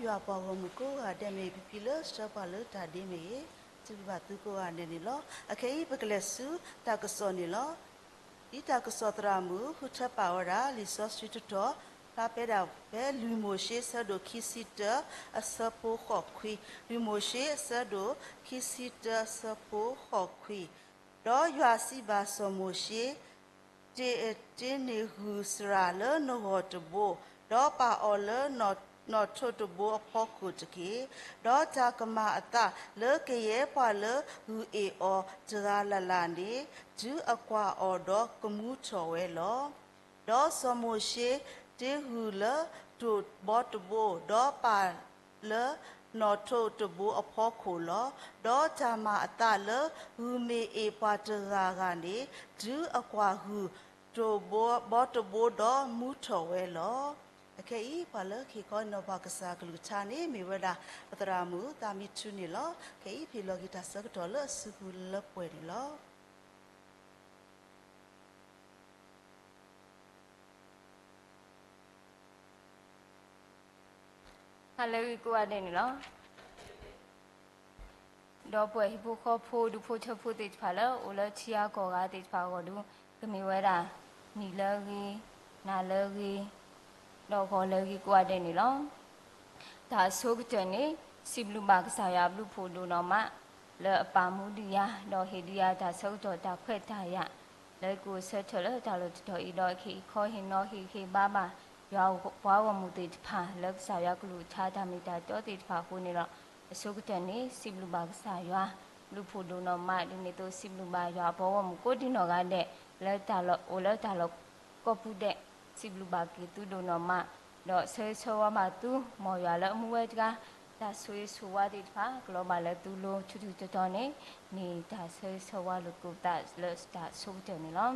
ယွၤပှၤဂီၢ်မုၢ်ကိးဂၤဒဲးမ့ၢ်ဂ့ၤ, ဖံဖံလၢဆှၢပှၤလၢတၢ်ဒ့မ့ၢ်ဂ့ၤ, စံးဘျုးဘၣ်သုကိးဂၤဒဲးန့ၣ်လီၤ. အခဲအံၤပကလဲၤဆူတၢ်ကစီၣ်န့ၣ်လီၤ. ဒ်တၢ်ကစီၣ်သရၣ်မုၣ် ဃုထၢပာ်ဝဲဒၣ် လံာ်စီဆှံတတီၤ ဖျါဖဲဒၣ်ဖဲလွံၢ်မိၤၡ့အဆၢဒိၣ်ခံဆံတၢ အဆၢဖိဃိးခွံ, လွံၢ်မိၤၡ့အဆၢဒိၣ်ခံဆံတၢအဆၢဖိဃိးခွံ, ဒီးယွၤစံးဘၣ်စီၤမိၤၡ့, တ့, တ့န့ၢ်ဂုၢ်စရၣ်လၢနဂီၢ်တဘိ, ဒီးပာ်အီၤလၢနီၣ်ထိးတဘိအဖီခိၣ်တက့ၢ်. ဒီးတၢ်ကမၤအသးလၢကယဲၢ်ပှၤလၢဂုၢ်အ့ၣ်အီၤတဂၤလၢ်လၢ်န့ၣ်, တုၤအကွၢ်အီၤဒီးကမူထီၣ်ဝဲလီၤ. ဒီးစီၤမိၤၡ့တ့ဂုၢ်လၢတိၢ်ဘီတဘိ, ဒီးပာ်လၢနီၣ်ထိးတဘိအဖီခိၣ်လီၤ. ဒီးတၢ်မၤအသးလၢဂုၢ်မ့ၢ်အ့ၣ်ပှၤတဂၤဂၤန့ၣ်, တုၤအကွၢ်ဂုၢ်တိၢ်ဘီတဘိဒီးမူထီၣ်ဝဲလီၤ. အခဲအံၤ ပှၤလၢဟ့ၣ်ခီဟ့ၣ်နီၤပှၤကစၢ်ကလုၢ်ကထါန့ၣ် မ့ၢ်ဝဲဒၣ် ပသရၣ်မုၣ်သးမံထူန့ၣ်လီၤ. ခဲအံၤ ပဟ့ၣ်လီၤက့ၤတၢ်ဆၢကတီၢ်လၢအစုပူၤလၢပှဲၤန့ၣ်လီၤ. ဟါလၢအဂ့ၤကိးဂၤဒဲးန့ၣ်လီၤ. ဒီပုၢ်ဝဲၢ်ဟံၣ်ဖိဃီဖိ ဒူဖိထၢဖိသ့ၣ်တဖၣ်လၢအိၣ်လၢထံဂၤကီၢ်ဂၤသ့ၣ်တဖၣ်အဂီၢ်ဒီး, ကမ့ၢ်ဝဲဒၣ် နံၤလၢအဂ့ၤ, နၤလၢအဂ့ၤ, ဒီးဂီၤလၢအဂ့ၤကိးဂၤဒဲးန့ၣ်လီၤ. တၢ်အဆိကတၢၢ်န့ၣ် စံးဘျုးဘၣ်ကစၢ်ယွၤအဘျုးဖှိၣ်ဒိၣ်နီၢ်မး လၢအပာ်မူဒံးယၤ ဒီးဟ့ၣ်ဒံးယၤတၢ်ဆၢကတီၢ်တၢ်ခွဲးတၢ်ယာ် လၢကအိၣ်ဆၢထၢၣ်လၢတၢ်လီၢ်တတီၤအံၤဒီး ကဟ့ၣ်ခီဟ့ၣ်နီၤဟ့ၣ်ဂံၢ်ဟ့ၣ်ဘါဘၣ် ယွၤပှၤဂီၢ်မုၢ်သ့ၣ်တဖၣ် လၢကစၢ်ယွၤကလုၢ်ကထါတၢ်မ့ၢ်တၢ်တီသ့ၣ်တဖၣ်အဃိန့ၣ်လီၤ. အဆိကတၢၢ်န့ၣ် စံးဘျုးဘၣ်ကစၢ်ယွၤ ဘျုးဖှိၣ်ဒိၣ်နီၢ်မး ဒ်န့ၣ်အသိး စံးဘျုးဘၣ်ယွၤအပှၤဂီၢ်မုၢ်ကိးဒံနီၢ်ဂၤဒဲး လၢတၢ်လီၢ်အိၣ်လၢတၢ်လီၢ်ကိးပူၤဒဲး စံးဘျုးဘၣ်က့ၤသုဒိၣ်နီၢ်မး ဒီးဆၢဂ့ၤဆၢဝါဘၣ်သု မ်ယွၤလၢအမူဝဲတဂၤ တၢ်ဆိၣ်ဂ့ၤဆိၣ်ဝါသ့ၣ်တဖၣ် ကလီၤဘၣ်လၢသုလိၤထူးထူးတီၤတီၤန့ၣ် မ့ၢ်တၢ်ဆၢဂ့ၤဆၢဝါလိာ်ကိးပသးလၢတၢ်ဆိကတၢၢ်န့ၣ်လီၤ.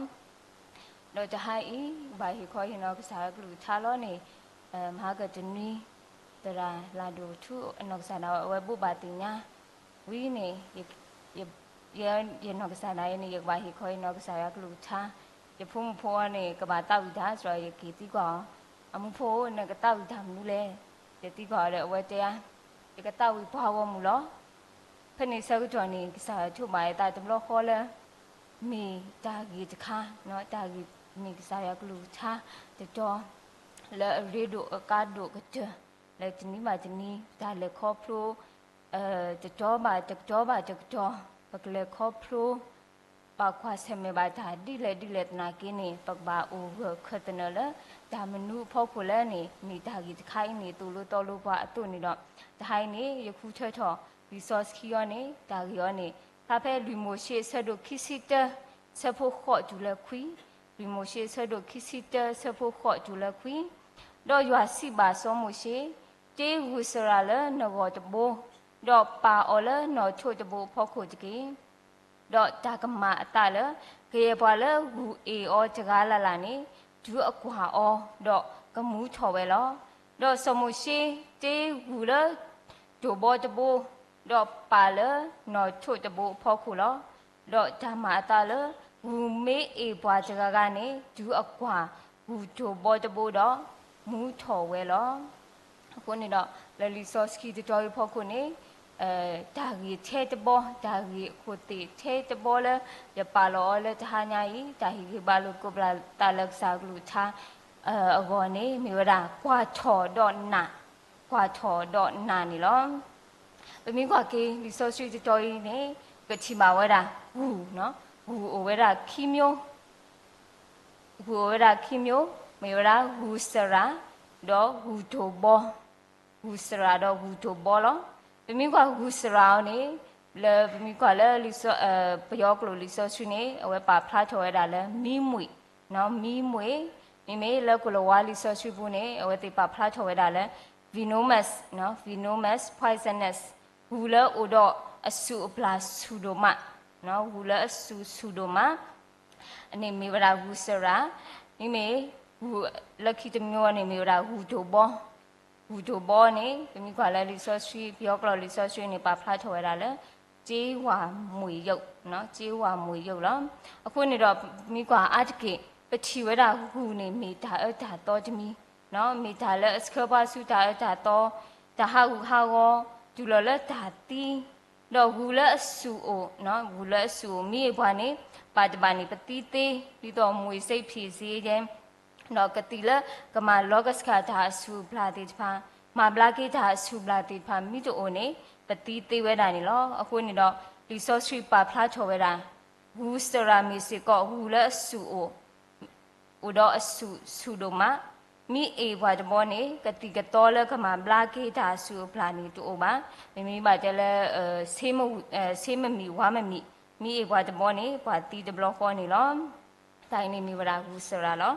ဒီးတဟါအံၤ ဘၣ်ဟ့ၣ်ခီဟ့ၣ်နီၤကစၢ်ယွၤကလုၢ်ကထါလီၤန့ၣ် မဟါကတနွံ သရၣ်လၢ်ဒိၣ်ထူ အနီၢ်ကစၢ်ဒၣ်ဝဲ အဝဲဘိးဘၣ်သ့ၣ်ညါ ဝံၤန့ၣ် ယနီၢ်ကစၢ်ဒၣ်အံၤန့ၣ် ယကဘၣ်ဟ့ၣ်ခီဟ့ၣ်နီၤကစၢ်ယွၤကလုၢ်ကထါ, ယဖိမုၣ်ဖိအီၤန့ၣ် ကဘၣ်သးဝံၣ်တၢ် စ့ၢ်ကီးယက့ၤသံကွၢ်အီၤ, အမူဖိ နကသးဝံၣ်တၢ်မနုၤလဲၣ်, ယသံကွၢ်အီၤဒီး အဝဲတဲဧါ, ယကသးဝံၣ်ပှၤဂီၢ်မုၢ်လီၤ. ဖဲန့ၣ်ဆၢကတီၢ်န့ၣ် ကစၢ်ယွၤထိးဘၣ်ယသးတဘျီဃီလၢ မ့ၢ်တၢ်ဂ့ၢ်တခါ, တၢ်ဂ့ၢ်မ့ၢ်ကစၢ်ယွၤကလုၢ်ကထါတတီၤ လၢအရ့ဒိၣ်အကါဒိၣ်ကတၢၢ် လၢတနံၤဘၣ်တနံၤ ပတၢ်လဲၤခီဖျိ တတီၤဘၣ်တကတီၤဘၣ်တကတီၤ ပကလဲၤခီဖျိ ဘၣ်ကွၢ်ဆၢၣ်မဲာ်ဘၣ်တၢ်ဒ်လဲၣ်ဒ်လဲၣ်သနာ်က့န့ၣ် ပကဘၣ်အိၣ်ဂၢၢ်ခၢၣ်သနၢၣ်လၢ တၢ်မနုၤအဖီခိၣ်လဲၣ်န့ၣ် မ့ၢ်တၢ်ဂ့ၢ်တခါအံၤန့ၣ် သိၣ်လိသီလိပှၤအသိးန့ၣ်ဒီး တဟါအံၤန့ၣ် ယဃုထၢထီၣ် လံာ်စီဆှံအံၤန့ၣ် တၢ်ဂ့ၢ်အံၤန့ၣ် ဖျါဖဲလွံၢ်မိၤၡ့အဆၢဒိၣ်ခံဆံတၢ ဆၢဖိဃိးတုၤလၢခွံ, လွံၢ်မိၤၡ့အဆၢဒိၣ်ခံဆံတၢ ဆၢဖိဃိးတုၤလၢခွံ, ဒီးယွၤစံးဘၣ်စီၤမိၤၡ့, တ့ဂုၢ်စရၣ်လၢနဂီၢ်တဘိ, ဒီးပာ်အီၤလၢနီၣ်ထိးတဘိအဖီခိၣ်တက့ၢ်. ဒီးတၢ်ကမၤအသးလၢ ကယဲၢ်ပှၤလၢဂုၢ်အ့ၣ်အီၤတဂၤလၢ်လၢ်န့ၣ် တုၤအကွၢ်အီၤ ဒီးကမူထီၣ်ဝဲလီၤ. ဒီးစီၤမိၤၡ့တ့ဂုၢ်လၢ တိၢ်ဘီတဘိ, ဒီးပာ်လၢနီၣ်ထိးတဘိအဖီခိၣ်လီၤ. ဒီးတၢ်မၤအသးလၢ ဂုၢ်မ့ၢ်အ့ၣ်ပှၤတဂၤဂၤန့ၣ် တုၤအကွၢ်ဂုၢ်တိၢ်ဘီတဘိဒီး မူထီၣ်ဝဲလီၤ. အဃိန့ၣ်ဒီး လၢလံာ်စီဆှံတတီၤအံၤအဖီခိၣ်န့ၣ် တၢ်ဂ့ၢ်ထဲတဘီ တၢ်ဂ့ၢ်အခိၣ်သ့ၣ်ထဲတဘီလၢ ယပာ်လီၤအီၤလၢတဟါညါအံၤ တၢ်ဟ့ၣ်ဂံၢ်ဘါလိာ်သကိးပသးလၢကစၢ်ကလုၢ်ကထါ အဂီၢ်န့ၣ် မ့ၢ်ဝဲဒၣ် ကွၢ်ထီၣ်ဒီးနာ်, ကွၢ်ထီၣ်ဒီးနာ်န့ၣ်လီၤ. ပမ့ၢ်ကွၢ်က့ၤ လံာ်စီဆှံတတီၤအံၤန့ၣ် ပကထံၣ်ဘၣ်ဝဲဒၣ် ဂုၢ်, ဂုၢ်အိၣ်ဝဲဒၣ်ခံမျိုး, ဂုၢ်အိၣ်ဝဲဒၣ်ခံမျိုး, မ့ၢ်ဝဲဒၣ်ဂုၢ်စရၣ် ဒီးဂုၢ်တိၢ်ဘီ, ဂုၢ်စရၣ်ဒီးဂုၢ်တိၢ်ဘီလီၤ. ပမ့ၢ်ကွၢ်ဂုၢ်စရၣ်အံၤန့ၣ် လၢပမ့ၢ်ကွၢ်လၢ ပယီၤကျိာ်လံာ်စီဆှံန့ၣ် အဝဲပာ်ဖျါထီၣ်ဝဲဒၣ်လၢ မံမှံ, မံမှံ, မ့မ့ၢ်လၢကိၣ်လၤဝါလံာ်စီဆှံပူၤန့ၣ် အဝဲသ့ၣ်ပာ်ဖျါထီၣ်ဝဲဒၣ်လၢ venomous, venomous poisonous ဂုၢ်လၢအိၣ်ဒီးအစုၣ်အပျၢ်ဆူၣ်ဒိၣ်မး, ဂုၢ်လၢအစုၣ်ဆူၣ်ဒိၣ်မး န့ၣ်မ့ၢ်ဝဲဒၣ်ဂုၢ်စရၣ်, မ့မ့ၢ်ဂုၢ်လၢခံတမျိုးန့ၣ် မ့ၢ်ဝဲဒၣ်ဂုၢ်တိၢ်ဘီ, ဂုၢ်တိၢ်ဘီန့ၣ် ပမ့ၢ်ကွၢ်လၢလံာ်စီဆှံ ပယီၤကျိာ်လံာ်စီဆှံန့ၣ် ပာ်ဖျါထီၣ်ဝဲဒၣ်လၢ ကြေးဝါမွေရုပ်, ကြေးဝါမွေရုပ်လီၤ. အဃိန့ၣ်ဒီး ပမ့ၢ်ကွၢ်အါတက့ၢ် ပထံၣ်ဝဲဒၣ်ဂုၢ်န့ၣ် မ့ၢ်တၢ်အၢတၢ်သီတမံၤ, မ့ၢ်တၢ်လၢအဆှၢပှၤဆူတၢ်အၢတၢ်သီ, တၢ် တၢ်ဟးဂူာ်ဟးဂီၤ, တုၤလီၤလၢတၢ်သံ, ဒီးဂူာ်လၢအဆူၣ်အိၣ်, ဂူာ်လၢအဆူၣ်အိၣ် မ့ၢ်အပှၤန့ၣ် ဘၣ်တဘၣ်န့ၣ် ပသံသ့, ဒ်သိး မူၤစ့ဖံးစ့ ယဲ ဒီးကသံၣ်လၢကမၤလီၤကဆှၣ်တၢ်အဆူၣ်အပျၢ်သ့ၣ်တဖၣ်, မၤဘျါက့ၤတၢ်အဆူၣ်အပျၢ်သ့ၣ်တဖၣ် မ့ၢ်တအိၣ်န့ၣ် ပသံသ့ဝဲဒၣ်န့ၣ်လီၤ. အဃိန့ၣ်ဒီး လံာ်စီဆှံပာ်ဖျါထီၣ်ဝဲဒၣ်, ဂူာ်စရၣ်မ့ၢ်စ့ၢ်ကီး ဂူာ်လၢအဆူၣ်အိၣ် အိၣ်ဒီးအဆူၣ်ဆူၣ်ဒိၣ်မး, မ့ၢ်အ့ၣ်ပှၤတဘီန့ၣ် ကသံၣ်ကသီလၢကမၤဘျါက့ၤတၢ်အဆူၣ်အပျၢ်န့ၣ်တအိၣ်ဘၣ်. မ့မ့ၢ်ဘၣ်တဲလၢ ဆ့မမံၤဝါမမံၤ, မ့ၢ်အ့ၣ်ပှၤတဘီန့ၣ် ပှၤသံတဘျီဃီန့ၣ်လီၤ. တၢ်အံၤန့ၣ်မ့ၢ်ဝဲဒၣ်ဂူာ်စရၣ်လီၤ.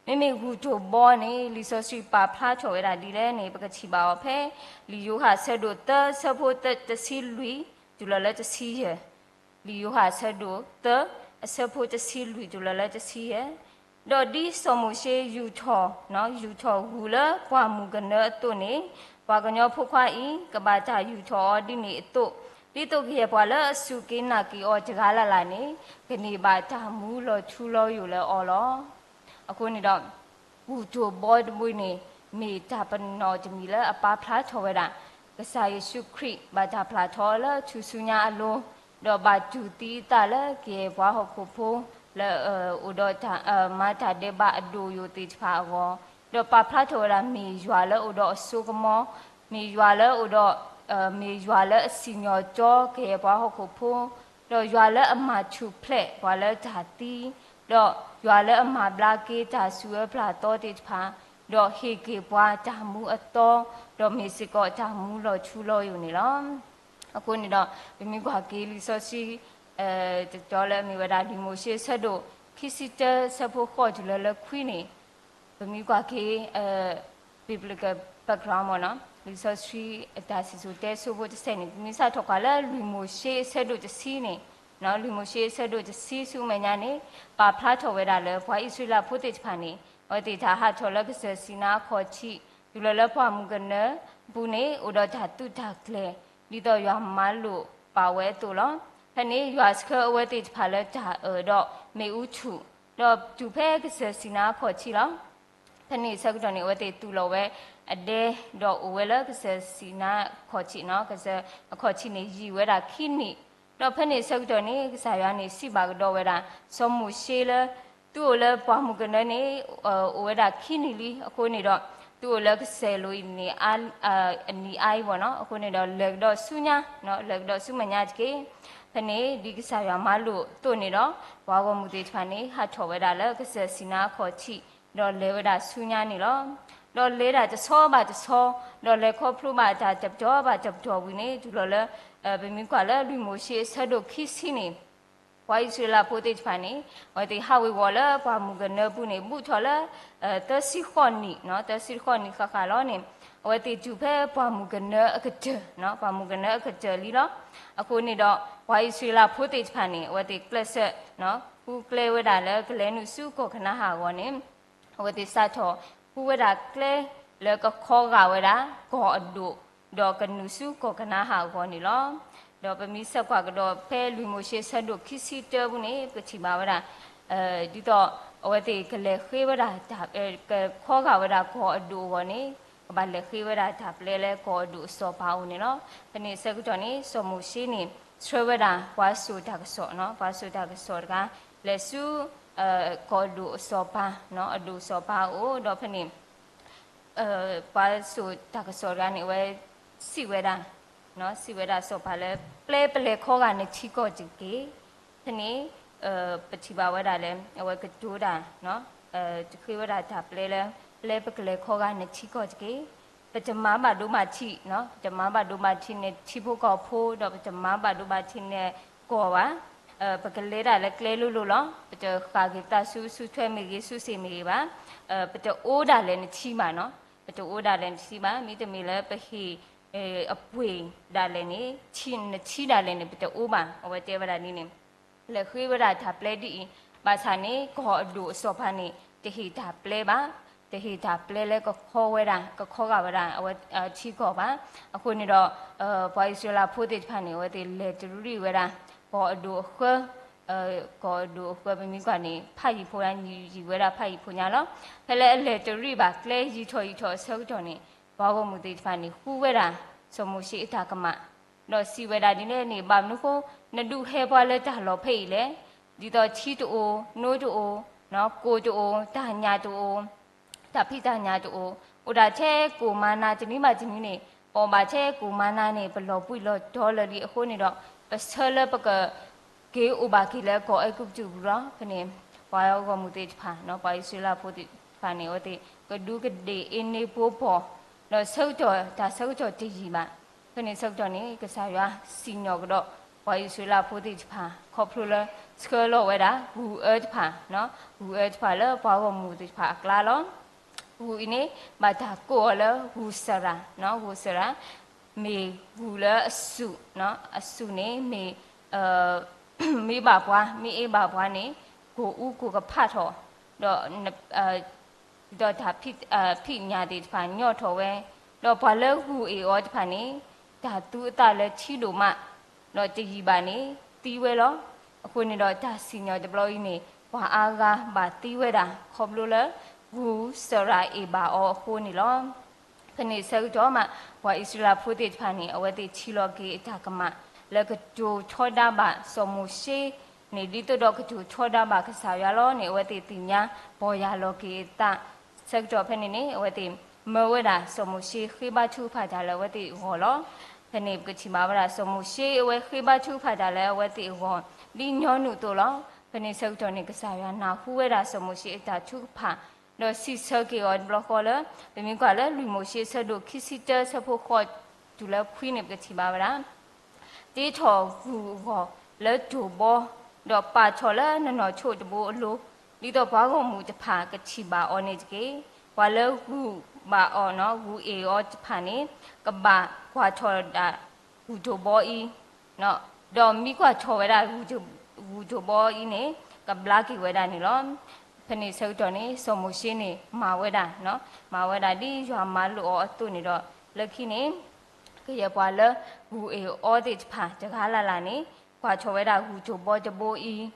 မ့မ့ၢ်ဂူာ်တိၢ်ဘီန့ၣ် လံာ်စီဆှံပာ်ဖျါထီၣ်ဝဲဒၣ်ဒ်လဲၣ်န့ၣ် ပကထံၣ်ဘၣ်အီၤဖဲ လံာ်ယိၤဟၣ်ဆၢဒိၣ်သၢ ဆၢဖိတဆံလွံၢ် တုၤလီၤလၢတဆံယဲၢ် လံာ်ယိၤဟၣ်ဆၢဒိၣ်သၢ အဆၢဖိတဆံလွံၢ်တုၤလီၤလၢတဆံယဲၢ်, ဒီးဒ်စီၤမိၤၡ့ယူာ်ထီၣ်, ယူာ်ထီၣ်ဂူာ်လၢပှၢ်မုၢ်ကနၢအသိးန့ၣ်, ပှၤကညီဖိခွါအံၤ ကဘၣ်တၢ်ယူာ်ထီၣ်အီၤဒ်န့ၣ်အသိး, ဒ်သိးကယဲၢ်ပှၤလၢအစူၢ်က့ၤနာ်က့ၤအီၤတဂၤလၢ်လၢ်န့ၣ် ကန့ၢ်ဘၣ်တၢ်မူလီၤထူလီၤယိာ်လၢအီၤလီၤ. အဃိန့ၣ်ဒီး ဂူာ်တိၢ်ဘီတဘိန့ၣ် မ့ၢ်တၢ်ပနီၣ်တမံၤလၢအပာ်ဖျါထီၣ်ဝဲဒၣ် ကစၢ်ယ့ၣ်ၡူးခရံာ်ဘၣ်တၢ်ဖျါထီလၢထူၣ်စုညါအလိၤ, ဒီးဘၣ်တူၢ်သံအသးလၢကယဲၢ်ပှၤဟီၣ်ခိၣ်ဖိ လၢအအိၣ်ဒီးတၢ်မၤတၢ်ဒဲးဘးအဒိၣ်ယိာ်သ့ၣ်တဖၣ်အဂီၢ်, ဒီးပာ်ဖျါထီၣ်ဝဲဒၣ်မ့ၢ်ယွၤလၢအိၣ်ဒီးအစိကမီၤ, မ့ၢ်ယွၤလၢအိၣ်ဒီး မ့ၢ်ယွၤလၢအစံၣ်ညီၣ်တီကယဲၢ်ပှၤဟီၣ်ခိၣ်ဖိ, ဒီးယွၤလၢအမၤထူၣ်ဖျဲးပှၤလၢတၢ်သံ, ဒီးယွၤလၢအမၤဘျါက့ၤတၢ်ဆူးအၢပျၢ်သီသ့ၣ်တဖၣ်, ဒီးဟ့ၣ်က့ၤပှၤတၢ်မူအသီ, ဒီးမ့ၢ်စ့ၢ်ကီးတၢ်မူလီၤထူလီၤယိာ်န့ၣ်လီၤ. အဃိန့ၣ်ဒီး ပမ့ၢ်ကွၢ်က့ၤလံာ်စီဆှံ တတီလၢအမ့ၢ်ဝဲဒၣ် လွံၢ်မိၤၡ့ဆၢဒိၣ်ခံဆံတၢ ဆၢဖိဃိးတုၤလၢလၢခွံန့ၣ်, ပမ့ၢ်ကွၢ်က့ၤ biblical background မ့ၢ်နီၤ, လံာ်စီဆှံအတၢ်စံၣ်စိၤတဲစိၤဖိတဆဲးန့ၣ် ပမ့ၢ်စးထီၣ်ကွၢ်လၢလွံၢ်မိၤၡ့အဆၢဒိၣ်တဆံန့ၣ်, လွံၢ်မိၤၡ့အဆၢဒိၣ်တဆံဆူမဲာ်ညါန့ၣ် ပာ်ဖျါထီၣ်ဝဲဒၣ်လၢ ပှၤအံၣ်စရ့လးဖိသ့ၣ်တဖၣ်န့ၣ် အဝဲသ့ၣ်တၢ်ဟးထီၣ်လၢကစၢၢ်စံၤနါအခီၣ်ထံး တုၤလီၤလၢပှၢ်မုၢ်ကနၢပူၤန့ၣ် အိၣ်ဒီးတၢ်သုးတၢ်ကျဲၤ ဒ်သိးယွၤမၤလိာ်ပာ်ဝဲအသိးလီၤ. ဖဲန့ၣ် ယွၤဆှၢအဝဲသ့ၣ်တဖၣ်လၢတၢ်အၢၣ်ဒီးမ့ၣ်အူထူၣ်, ဒီးတုၤဖဲကစၢၢ်စံၤနါအခီၣ်ထံးလီၤ. ဖဲန့ၣ်အဆၢကတီၢ်န့ၣ် အဝဲသ့ၣ်သူၣ်လီၤဝဲအဒဲ ဒီးအိၣ်ဝဲလၢကစၢၢ်စံၤနါအခီၣ်ထံးနီၤ, ကစၢၢ်အခီၣ်ထံးန့ၣ်ယံာ်ဝဲဒၣ်ခံနံၣ်, ဒီးဖဲန့ၣ်အဆၢကတီၢ်န့ၣ် ကစၢ်ယွၤန့ၣ်စံးဘၣ်ကဒီးဝဲဒၣ် စီၤမိၤၡ့လၢ သုအိၣ်လၢပှၢ်မုၢ်ကနၢန့ၣ် အိၣ်ဝဲဒၣ်ခံနံၣ်လံ, အဃိန့ၣ်ဒီး သုအိၣ်လၢကစၢၢ်လိၤအံၤန့ၣ် အနံၣ်အါအံၤဘၣ်နီၤ, အဃိန့ၣ်ဒီး လဲၤကဒီးဆူညါ, လဲၤကဒီးဆူမဲာ်ညါတက့ၢ်. ဖဲန့ၣ် ဒ်ကစၢ်ယွၤမၤလိာ်အသိးန့ၣ်ဒီး ပှၤဂီၢ်မုၢ်သ့ၣ်တဖၣ်န့ၣ် ဟးထီၣ်ဝဲဒၣ်လၢကစၢၢ်စံၤနါအခီၣ်ထံး ဒီးလဲၤဝဲဒၣ်ဆူညါန့ၣ်လီၤ. ဒီးလဲၤဒၣ်တဆီဘၣ်တဆီ, ဒီးလဲၤခီဖျိဘၣ်တၢ်တပတီၢ်ဘၣ်တပတီၢ်ဝံၤန့ၣ် တုၤလီၤလၢ ပမ့ၢ်ကွၢ်လၢလွံၢ်မိၤၡ့အဆၢဒိၣ်ခံဆံန့ၣ် ပှၤအံၣ်စရ့လးဖိသ့ၣ်တဖၣ်န့ၣ် အဝဲသ့ၣ်ဟးဝ့ၤဝီၤလၢပှၢ်မုၢ်ကနၢပူၤန့ၣ် ဘူးထီၣ်လၢ သၢဆံဃိးနံၣ်, သၢဆံဃိးနံၣ်ဃၣ်ဃၣ်လီၤန့ၣ် အဝဲသ့ၣ်တုၤဖဲပှၢ်မုၢ်ကနၢအကတၢၢ်, ပှၢ်မုၢ်ကနၢအကတၢၢ်လံလီၤ. အဃိန့ၣ်ဒီး ပှၤအံၣ်စရ့လးဖိသ့ၣ်တဖၣ်န့ၣ် အဝဲသ့ၣ်ကျဲးစၢး ဃုကျဲဝဲဒၣ်လၢကလဲၤနုာ်ဆူကီၢ်ကနၤဧၣ်အဂီၢ်န့ၣ် အဝဲသ့ၣ်စးထီၣ်ဃုဝဲဒၣ်ကျဲ လၢကခီဂာ်ဝဲဒၣ်ကီၢ်အဒိၣ်, ဒီးကနုာ်ဆူကီၢ်ကနၤဧၣ်အဂီၢ်န့ၣ်လီၤ. ဒီးပမ့ၢ်ဆဲးကွၢ်ကဒီးဖဲလွံၢ်မိၤၡ့ဆၢဒိၣ်ခံဆံတၢပူၤန့ၣ် ပကထံၣ်ဘၣ်ဝဲဒၣ် ဒ်သိးအဝဲသ့ၣ်ကလဲၤဃ့ဝဲဒၣ် ကခီဂာ်ဝဲဒၣ်ကီၢ်အဒိၣ်အဂီၢ်န့ၣ် ကဘၣ်လဲၤဃ့ဝဲဒၣ်တၢ်ပျဲလၢကီၢ်အဒိၣ်အစီၤပၤအအိၣ်န့ၣ်လီၤ. ဖဲန့ၣ်အဆၢကတီၢ်န့ၣ် စီၤမိၤၡ့န့ၣ် ဆှၢဝဲဒၣ်ပှၤစိာ်တၢ်ကစီၣ်, ပှၤစိာ်တၢ်ကစီၣ်တဂၤ လဲၤဆူ ကီၢ်အဒိၣ်အစီၤပၤ, အဒိၣ်စီၤပၤအအိၣ်ဒီးဖဲန့ၣ် ပှၤစိာ်တၢ်ကစီၣ်တဂၤန့ၣ် အဝဲစံးဝဲဒၣ်, စံးဝဲဒၣ်စီၤပၤလၢ ပျဲပလဲၤခီဂာ်နထံကီၢ်တက့ၢ်. ဖဲန့ၣ် ပထံၣ်ဘၣ်ဝဲဒၣ်လၢ အဝဲကတိၤတၢ် တဃ့ဝဲဒၣ်တၢ်ပျဲလၢ ပျဲပကလဲၤခီဂာ်နထံကီၢ်တက့ၢ်. ပတမၤဘၣ်ဒိဘၣ်ထံး, ပတမၤဘၣ်ဒိဘၣ်ထံးနထံဖိကီၢ်ဖိ ဒီးပတမၤဘၣ်ဒိဘၣ်ထံးနကီၢ်ဘၣ်. ပကလဲၤဒၣ်လၢကျဲလိၤလိၤလီၤ. ပတဃၣ်က့ၤသးဆူဆူထွဲမ့ၢ်ဂ့ၤ ဆူစ့ၣ်မ့ၢ်ဂ့ၤဘၣ်. ပတအိၣ်ဒၣ်လဲာ်နထံဘၣ်နီၤ, ပတအိၣ်ဒၣ်လဲာ်နထံဘၣ်. မ့တမ့ၢ်လၢပဟ့ၣ်အပှ့ၤဒၣ်လဲာ်န့ၣ် နထံဒၣ်လဲာ်န့ၣ် ပတအိၣ်ဘၣ်. အဝဲတဲဝဲဒၣ်ဒ်န့ၣ် လဲၤဃ့ဝဲဒၣ်တၢ်ပျဲဒ်အံၤ, ဘၣ်ဆၣ်န့ၣ် ကီၢ်အဒိၣ်အစီၤပၤန့ၣ် တဟ့ၣ်တၢ်ပျဲဘၣ်, တဟ့ၣ်တၢ်ပျဲလၢကခီဝဲဒၣ်, ကခီဂာ်ဝဲဒၣ် အဝဲထံကီၢ်ဘၣ်. အဃိန့ၣ်ဒီး ပှၤအံၣ်စရ့လးဖိသ့ၣ်တဖၣ်န့ၣ် အဝဲသ့ၣ်လဲၤတရံးဝဲဒၣ် ကီၢ်အဒိၣ်အဃၢ, ကီၢ်အဒိၣ်အဃၢ ပမ့ၢ်ကွၢ်န့ၣ် ဖးယံၤဖိညါ, ယံၤဝဲဒၣ်ဖးယံၤဖိညါလီၤ. ဖဲလၢအလဲၤတရံးဘၣ်ကျဲယံာ်ထီၣ်ယံာ်ထီၣ်အဆၢကတီၢ်န့ၣ် ပှၤဂီၢ်မုၢ်သ့ၣ်တဖၣ်န့ၣ် ဃုဝဲဒၣ်စီၤမိၤၡ့အတၢ်ကမၣ်, ဒီးစံးဝဲဒၣ်ဒ်လဲၣ်န့ၣ်, ဘၣ်မနုၤဃိ နဒုးဟဲပှၤလၢတၢ်လီၢ်ဖဲအံၤလဲၣ်. ဒ်သိးထံတအိၣ်, နိတအိၣ်, ကိၢ်တအိၣ်, တၢ်ညၣ်တအိၣ်, တၢ်ဖံးတၢ်ညၣ်တအိၣ်, အိၣ်ဒၣ်ထဲကိၢ်မၤနၤတနံၤဘၣ်တနံၤန့ၣ်, ပအီၣ်ဘၣ်ထဲကိၢ်မၤနၤန့ၣ် ပလီၤဘှံးလီၤတီၤလၢာ်လံအဃိန့ၣ်ဒီး, ပဆၢလၢပကက့ၤအိၣ်ဘၣ်က့ၤလၢကီၢ်အဲၤကူပတူးပူၤလီၤ. ဖဲန့ၣ် ပှၤဂီၢ်မုၢ်သ့ၣ်တဖၣ်, ပှၤအံၣ်စရ့လးဖိသ့ၣ်တဖၣ်န့ၣ် အဝဲသ့ၣ်ကဒူးကဒ့ၣ်အ့န့ၢ်ပိပိာ်, ဒီးဆၢကတီၢ်, တၢ်ဆၢကတီၢ်တယံာ်ဘၣ်. ဖဲန့ၣ်ဆၢကတီၢ်န့ၣ် ကစၢ်ယွၤစံၣ်ညီၣ်ကဒီး ပှၤအံၣ်စရ့လးဖိသ့ၣ်တဖၣ် ခီဖျိလၢဆှၢလီၤဝဲဒၣ် ဂူၤအၢတဖၣ်, ဂူၤအၢတဖၣ်လၢပှၤဂီၢ်မုၢ်သ့ၣ်တဖၣ်အကျါလီၤ. ဂူၤအံၤန့ၣ် ဘၣ်တၢ်ကိးအီၤလၢ ဂူၤစရၤ, ဂူၤစရၤ မ့ၢ်ဂူၤလၢအစူၣ်, အစူၣ်န့ၣ်မ့ၢ်, မ့ၢ်ဘၣ်ပှၤ, မ့ၢ်အ့ၣ်ဘၣ်ပှၤန့ၣ် ကိၢ်အူကိၢ်ကဖးထီၣ်, ဒီး ဒီးတၢ်ဖံး, ဖံးညၣ်သ့ၣ်တဖၣ်ညီထီၣ်ဝဲ, ဒီးပှၤလၢဂူၤအ့ၣ်အီၤတဖၣ်န့ၣ် တၢ်သူအသးလၢထံဒိၣ်မး, ဒီးတယံာ်ဘၣ်န့ၣ် သံဝဲလီၤ. အဃိန့ၣ်ဒီးတၢ်စံၣ်ညီၣ်တဘျီအံၤန့ၣ် ပှၤအါဂၤဘၣ်သံဝဲဒၣ် ခီဖျိလၢ ဂူၤစရၤအ့ၣ်ဘၣ်အီၤအဃိန့ၣ်လီၤ. ဖဲန့ၣ်ဆၢကတီၢ်မး ပှၤအံၣ်စရ့လးဖိသ့ၣ်တဖၣ်န့ၣ် အဝဲသ့ၣ်ထံၣ်လီၤက့ၤအတၢ်ကမၣ် လၢကတိၤထီဒါဘၣ်စီၤမိၤၡ့န့ၣ် ဒ်သိးဒီးကတိၤထီဒါဘၣ်ကစၢ်ယွၤလီၤန့ၣ် အဝဲသ့ၣ်သ့ၣ်ညါပီၢ်ယၢ်လီၤက့ၤအသး. ဆၢကတီၢ်ဖဲန့ၣ်န့ၣ် အဝဲသ့ၣ်မၢဝဲဒၣ်စီၤမိၤၡ့ဃ့ဘါထုကဖၣ်တၢ်လၢအဝဲသ့ၣ်အဂီၢ်လီၤ. ဖဲန့ၣ်ပကထံၣ်ဘၣ်ဝဲဒၣ်စီၤမိၤၡ့အဝဲဃ့ဘါထုကဖၣ်တၢ်လၢအဝဲသ့ၣ်အဂီၢ် ဒ်ညီနုၢ်အသိးလီၤ. ဖဲန့ၣ်ဆၢကတီၢ်န့ၣ် ကစၢ်ယွၤနၢ်ဟူဝဲဒၣ်စီၤမိၤၡ့အတၢ်ထုကဖၣ် ဒီးစံးဆၢက့ၤအီၤတဘျီဃီလၢ ပမ့ၢ်ကွၢ်လၢလွံၢ်မိၤၡ့အဆၢဒိၣ်ခံဆံတၢ အဆၢဖိဃိးတုၤလၢခွံန့ၣ် ပကထံၣ်ဘၣ်ဝဲဒၣ် တ့ထီၣ်ဂူၤအဂီၢ်လၢတိၢ်ဘီ, ဒီးပာ်ထီၣ်လၢနနီၢ်ဆိတဘိအလိၤ, ဒ်သိးပှၤဂီၢ်မုၢ်တဖၣ်ကထံၣ်ဘၣ်အီၤန့ၣ်တက့ၢ်. ပှၤလၢဂူၤဘၣ်အီၤ, ဂူၤအ့ၣ်အီၤတဖၣ်န့ၣ် ကဘၣ်ကွၢ်ထီၣ်ဒၣ်ဂူၤတိၢ်ဘီအံၤ, ဒီးမ့ၢ်ကွၢ်ထီၣ်ဝဲဒၣ်ဂူၤတိၢ်ဘီအံၤန့ၣ် ကဘျါက့ၤဝဲဒၣ်န့ၣ်လီၤ. ဖဲန့ၣ်ဆၢကတီၢ်န့ၣ် စီၤမိၤၡ့န့ၣ် မၤဝဲဒၣ်, မၤဝဲဒၣ်ဒ်ယွၤမၤလိာ်အီၤအသိးန့ၣ်ဒီး လၢခံန့ၣ် ကယဲၢ်ပှၤလၢဂူၤအ့ၣ်အီၤသ့ၣ်တဖၣ် တဂၤလၢ်လၢ်န့ၣ် ကွၢ်ထီၣ်ဝဲဒၣ်ဂူၤတိၢ်ဘီတဘိအံၤ, ဒီး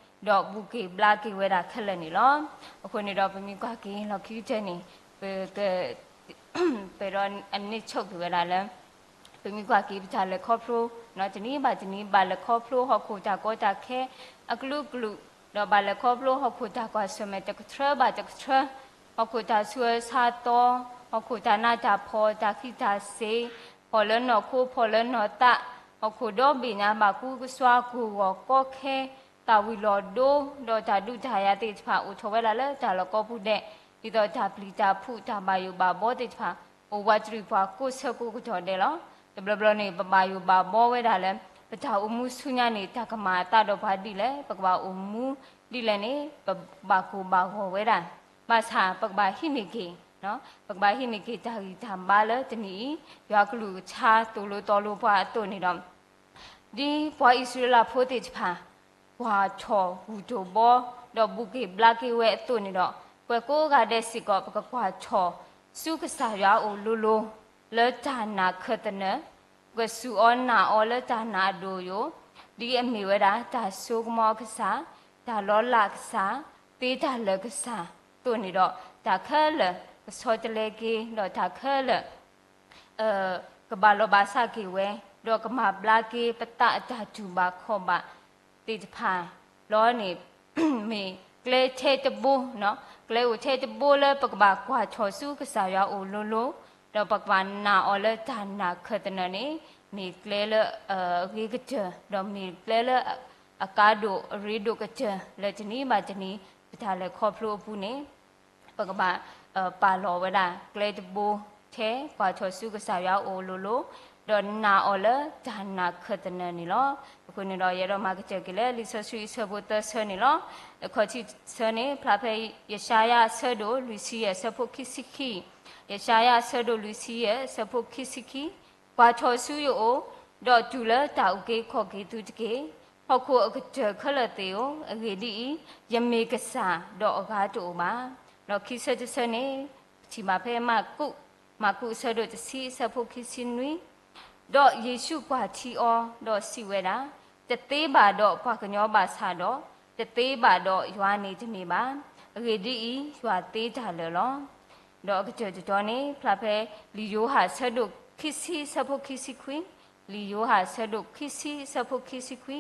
ဘူၣ်က့ၤဘျါက့ၤဝဲဒၣ်ခဲလၢာ်န့ၣ်လီၤ. အဃိန့ၣ်ဒီး ပမ့ၢ်ကွၢ်က့ၤလီၢ်ခံကတၢၢ်န့ၣ် ပက ပဒီးအန့ၢ်ဆိၣ်က့ၤဝဲဒၣ်လၢ ပမ့ၢ်ကွၢ်က့ၤပတၢ်လဲၤခီဖျိ တနံၤဘၣ်တနံၤ ဘၣ်လဲၤခီဖျိဟီၣ်ခိၣ်တၢ်ကီတၢ်ခဲအကလုာ်ကလုာ်, ဒီးဘၣ်လဲၤခီဖျိဟီၣ်ခိၣ်တၢ်ကွၢ်ဆၢၣ်မဲာ်တကထြၢဘၣ်တကထြၢ, ဟီၣ်ခိၣ်တၢ်ဆူးအၢဆါသီ, ဟီၣ်ခိၣ်တၢ်နးတၢ်ဖှီၣ် တၢ်ဃံးတၢ်စ့ၤ, ဖီၣ်လၢနီၢ်ခိဖီၣ်လၢနီၢ်သး, ဟီၣ်ခိၣ်ဒီဘ့ၣ်ညါဘၣ်ကူကစွါ ကဝီၤကီခဲ သၣ်ဝံၤလီၤဒိ ဒီးတၢ်ဒုးတၢ်ယၤသ့ၣ်တဖၣ် အိၣ်ထီၣ်ဝဲဒၣ်လၢတၢ်လီၢ်ကိးပူၤဒဲး, ဒ်သိးတၢ်ပျံၤတၢ်ဖုး တၢ်ဘၣ်ယိၣ်ဘၣ်ဘီသ့ၣ်တဖၣ် အိၣ်ဝးတရံးပှၤကိးဆၢကိးကတီၢ်ဒဲးလီၤ. တဘျီဘျီန့ၣ် ပဘၣ်ယိၣ်ဘၣ်ဘီဝဲဒၣ်လၢ ပတၢ်အိၣ်မူဆူညါန့ၣ် တၢ်ကမၤအသးဒီးပှၤဒ်လဲၣ်, ပကဘၣ်အိၣ်မူဒ်လဲၣ်န့ၣ် ပဘၣ်ကိၢ်ဘၣ်ဂီၤဝဲဒၣ်, ဘၣ်ဆၣ်ပကဘၣ်ဟံးန့ၢ်က့ၤ, ပကဘၣ်ဟံးန့ၢ်က့ၤတၢ်ဂံၢ်တၢ်ဘါလၢတနံၤအံၤ ယွၤကလုၢ်ကထါသိၣ်လိသီလိပှၤအသိးန့ၣ်ဒီး ဒ်ပှၤအံၣ်စရ့လးဖိသ့ၣ်တဖၣ် ကွၢ်ထီၣ်ဂူၤတိၢ်ဘီ ဒီးဘူၣ်က့ၤဘျါက့ၤဝဲအသိးန့ၣ်ဒီး ပှၤကိးဂၤဒဲးစ့ၢ်ကီး ပကကွၢ်ထီၣ်ဆူကစၢ်ယွၤအအိၣ်လိၤလိၤ လၢတၢ်နာ်ခၢၣ်သနၢၣ်, ပကစူၢ်အီၤနာ်အီၤလၢတၢ်နာ်အဒိၣ်အယိာ်, ဒ်အမ့ၢ်ဝဲဒၣ် တၢ်စိကမီၤအကစၢ်, တၢ်လီၤလးအကစၢ်, သ့တၢ်လၢာ်ကစၢ်အသိးန့ၣ်ဒီး တၢ်ခဲလၢာ်ကဆီတလဲက့ၤ ဒီးတၢ်ခဲလၢာ် ကဘၣ်လီၤဘၣ်စးက့ၤဝဲ, ဒီးကမၤဘျါက့ၤပသးအတၢ်တူၢ်ဘၣ်ခီၣ်ဘၣ်သ့ၣ်တဖၣ်လီၤန့ၣ်, မ့ၢ်ကျဲထဲတဘိ, ကျဲအိၣ်ထဲတဘိလၢပကဘၣ်ကွၢ်ထီၣ်ဆူကစၢ်ယွၤအအိၣ်လိၤလိၤ, ဒီးပကဘၣ်နာ်အီၤလၢတၢ်နာ်ခၢၣ်သနၢၣ်န့ၣ်, မ့ၢ်ကျဲလၢအဂ့ၤကတၢၢ်, ဒီးမ့ၢ်ကျဲလၢအကါဒိၣ်အရ့ဒိၣ်ကတၢၢ် လၢတနံၤဘၣ်တနံၤ ပတၢ်လဲၤခီဖျိအပူၤန့ၣ် ပကဘၣ်ပာ်လီၤဝဲဒၣ်ကျဲတဘိထဲ ကွၢ်ထီၣ်ဆူကစၢ်ယွၤအအိၣ်လိၤလိၤ, ဒီးနာ်အီၤလၢတၢ်နာ်ခၢၣ်သနၢၣ်န့ၣ်လီၤ. အဃိန့ၣ်ဒီး ယအဲၣ်ဒိးမၤကတၢၢ်က့ၤလၢ လံာ်စီဆှံအဆၢဖိသၢဆၢန့ၣ်လီၤ. အခီၣ်ထံးဆၢန့ၣ် ဖျါဖဲယၡါယၤအဆၢဒိၣ်လွံၢ်ဆံယဲၢ် အဆၢဖိခံဆံခံ, ယၡါယၤအဆၢဒိၣ်လွံၢ်ဆံယဲၢ် အဆၢဖိခံဆံခံ, ကွၢ်ထီၣ်ဆူယအိၣ်, ဒီးတုၤလၢတၢ်အုၣ်က့ၤခီၣ်က့ၤသုတက့ၢ်. ဟီၣ်ခိၣ်အကတၢၢ်ခဲလၢာ်သ့ၣ်ဧၢ, အဂ့ၢ်ဒ်အံၤ, ယမ့ၢ်ကစၢ်ဒီးအဂၤတအိၣ်ဘၣ်. ဒီးခံဆၢတဆၢန့ၣ် ပထံၣ်ဘၣ်ဖဲမၢ်ကူး, မၢ်ကူးအဆၢဒိၣ်တဆံ အဆၢဖိခံဆံနွံ, ဒီးယ့ၣ်ၡူးကွၢ်ထံအီၤ, ဒီးစံးဝဲဒၣ်, တသ့ဘၣ်ဒီးပှၤကညီဘၣ်ဆၣ်ဒီး, တသ့ဘၣ်ဒီးယွၤန့ၣ်တမ့ၢ်ဘၣ်. အဂ့ၢ်ဒ်အံၤ, ယွၤသ့တၢ်လၢာ်လီၤ. ဒီးအကတၢၢ်တတီၤန့ၣ် ဖျါဖဲလံာ်ယိၤဟၣ်အဆၢဒိၣ်ခံဆံအဆၢဖိခံဆံခွံ, လံာ်ယိၤဟၣ်အဆၢဒိၣ်ခံဆံအဆၢဖိခံဆံခွံ,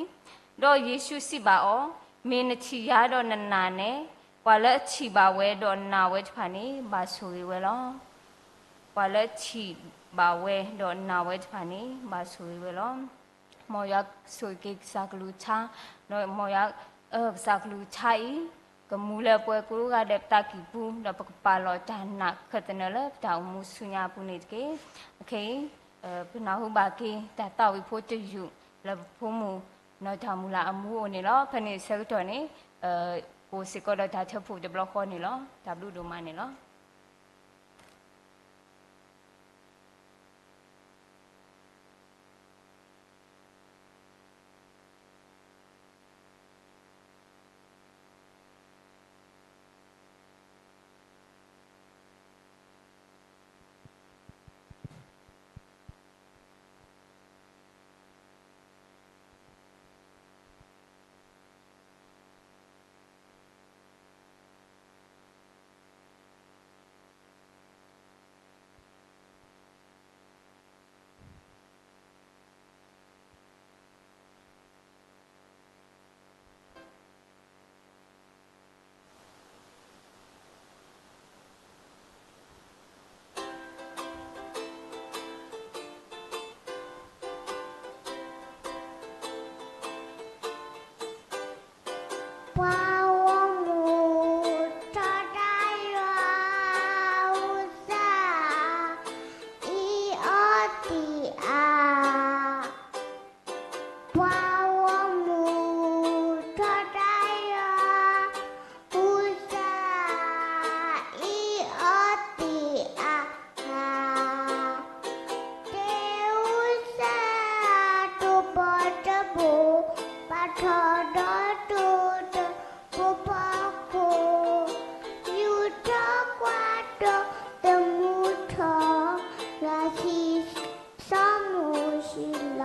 ဒီးယ့ၣ်ၡူးစံးဘၣ်အီၤ, မ့ၢ်နထံၣ်ယၤဒီးနနာ်န့ၣ်, ပှၤလၢအထံၣ်ဘၣ်ဝဲဒီးနာ်ဝဲတဖၣ်န့ၣ် ဘၣ်ဆိၣ်ဂ့ၤဝဲလီၤ. ပှၤလၢအထံၣ်ဘၣ်ဝဲဒီးနာ်ဝဲတဖၣ်န့ၣ် ဘၣ်ဆိၣ်ဂ့ၤဝဲလီၤ. မ်ယွၤဆိၣ်ဂ့ၤက့ၤကစၢ်ကလုၢ်ကထါ, ဒီးမ်ယွၤ, ကစၢ်ကလုၢ်ကထါအံၤ ကမူလၢပှဲၤကိးဂၤဒဲးပသးကံၢ်ပူၤ, ဒီးပကပာ်လီၤတၢ်နာ်ခၢၣ်သနၢၣ်လၢပတၢ်အိၣ်မူဆူညါအပူၤန့ၣ်တက့ၢ်. အခဲအံၤ ပနၢ်ဟူဘၣ်က့ၤတၢ်သးဝံၣ်ဖိတယုၢ်လၢပဖိမုၣ်နီၢ်တၢ်မုၢ်လၢ်အမူအအိၣ်န့ၣ်လီၤ. ဖဲန့ၣ်အဆၢကတီၢ်န့ၣ် ကအိၣ်စ့ၢ်ကီးဒီးတၢ်ထၢဖှိၣ်တဘျီဃီန့ၣ်လီၤ. တၢ်ဘျုးဒိၣ်မးန့ၣ်လီၤ. ပှၤဂီၢ်မုၢ်ထီဒါယွၤ, အုၣ်သးအံၤအီသံးအါ. ပှၤဂီၢ်မုၢ်ထီဒါယွၤ, အုၣ်သးအံၤအီသံးအါ. တ့အုၣ်သးတဘီတဘိ, ပှၤထီဒီးတိၤတဖိဖီခိၣ်, ယူၤထီၣ်ကွၢ်ဒီးသမူထီၣ်, ယွၤသံစီမူၤၡံလီၤ,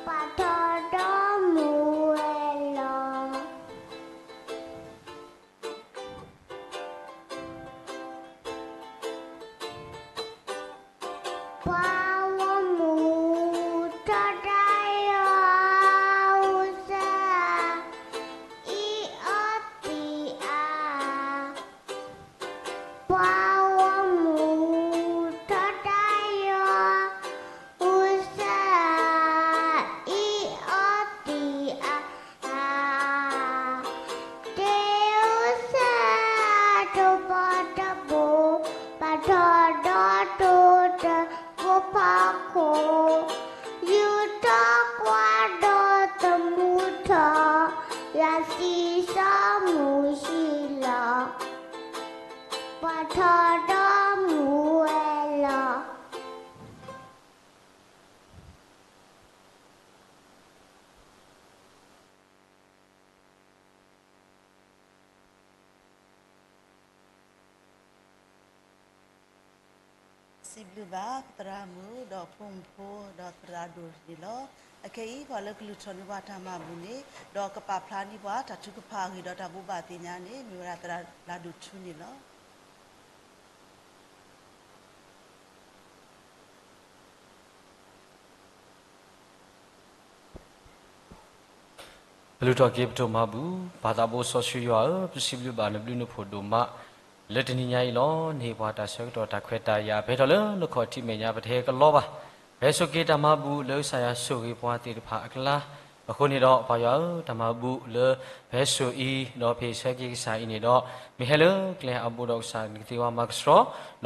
ပှၤထီဒီးမူၤဝဲလီၤ. ပှၤဂီၢ်မုၢ်ထီဒါယွၤ, အုၣ်သးအံၤအီသံးအါ. ပှၤဂီၢ်မုၢ်ထီဒါယွၤ, အုၣ်သးအံၤအီသံးအါ. တ့အုၣ်သးတဘီတဘိ, ပှၤထီဒီးတိၤတဖိဖီခိၣ်, ယူၤထီၣ်ကွၢ်ဒီးသမူထီၣ်, ယွၤသံစီမူၤၡံလီၤ, ပှၤထီဒီးမူၤဝဲလီၤ. စံးဘျုးဘၣ်ပသရၣ်မုၣ်ဒီးဖိမုၣ်ဖိဒီးသရၣ်ဒိၣ်န့ၣ်လီၤ. အခဲအံၤ ပှၤလၢကလုၢ်ထီၣ်န့ၢ်ပှၤတၢ်မၤဘူၣ်န့ၣ် ဒီးကပာ်ဖျါန့ၢ်ပှၤတၢ်ထုကဖၣ်အဂ့ၢ်ဒီးတၢ်ဘိးဘၣ်သ့ၣ်ညါန့ၣ် မ့ၢ်ဝဲဒၣ်သရၣ်လၢဒိၣ်ထူန့ၣ်လီၤ. ပလုၢ်ထီၣ်က့ၤပဒိၣ်မၤဘူၣ်. ပၢ်သးဘိစီဆှံယွၤဧၢ, ပစံးဘျုးဘၣ်နဘျုးနဖှိၣ်ဒိၣ်မး လၢတနံၤညါအံၤလီၤ. နဟ့ၣ်ပှၤတၢ်ဆၢကတီၢ်တၢ်ခွဲးတၢ်ယာ် ပဟဲထီၣ်လၢနခီၣ်ထံးမဲာ်ညါ ပတဟဲကလီဘၣ်. ပဟဲစိာ်က့ၤတၢ်မၤဘူၣ်လၢကစၢ်ယွၤဆိၣ်ဂ့ၤပှၤသ့ၣ်တဖၣ်အကျါ အဃိန့ၣ်ဒီး ပၢ်ယွၤဧၢ, တၢ်မၤဘူၣ်လၢပဟဲစိာ်အံၤ ဒီးပဟ့ၣ်ဆၢက့ၤကစၢ်အံၤန့ၣ်ဒီး မ့ၢ်ဟဲလၢကျဲအဘိဒီးကစၢ်နကသ့ဝါမၤကဆှီ,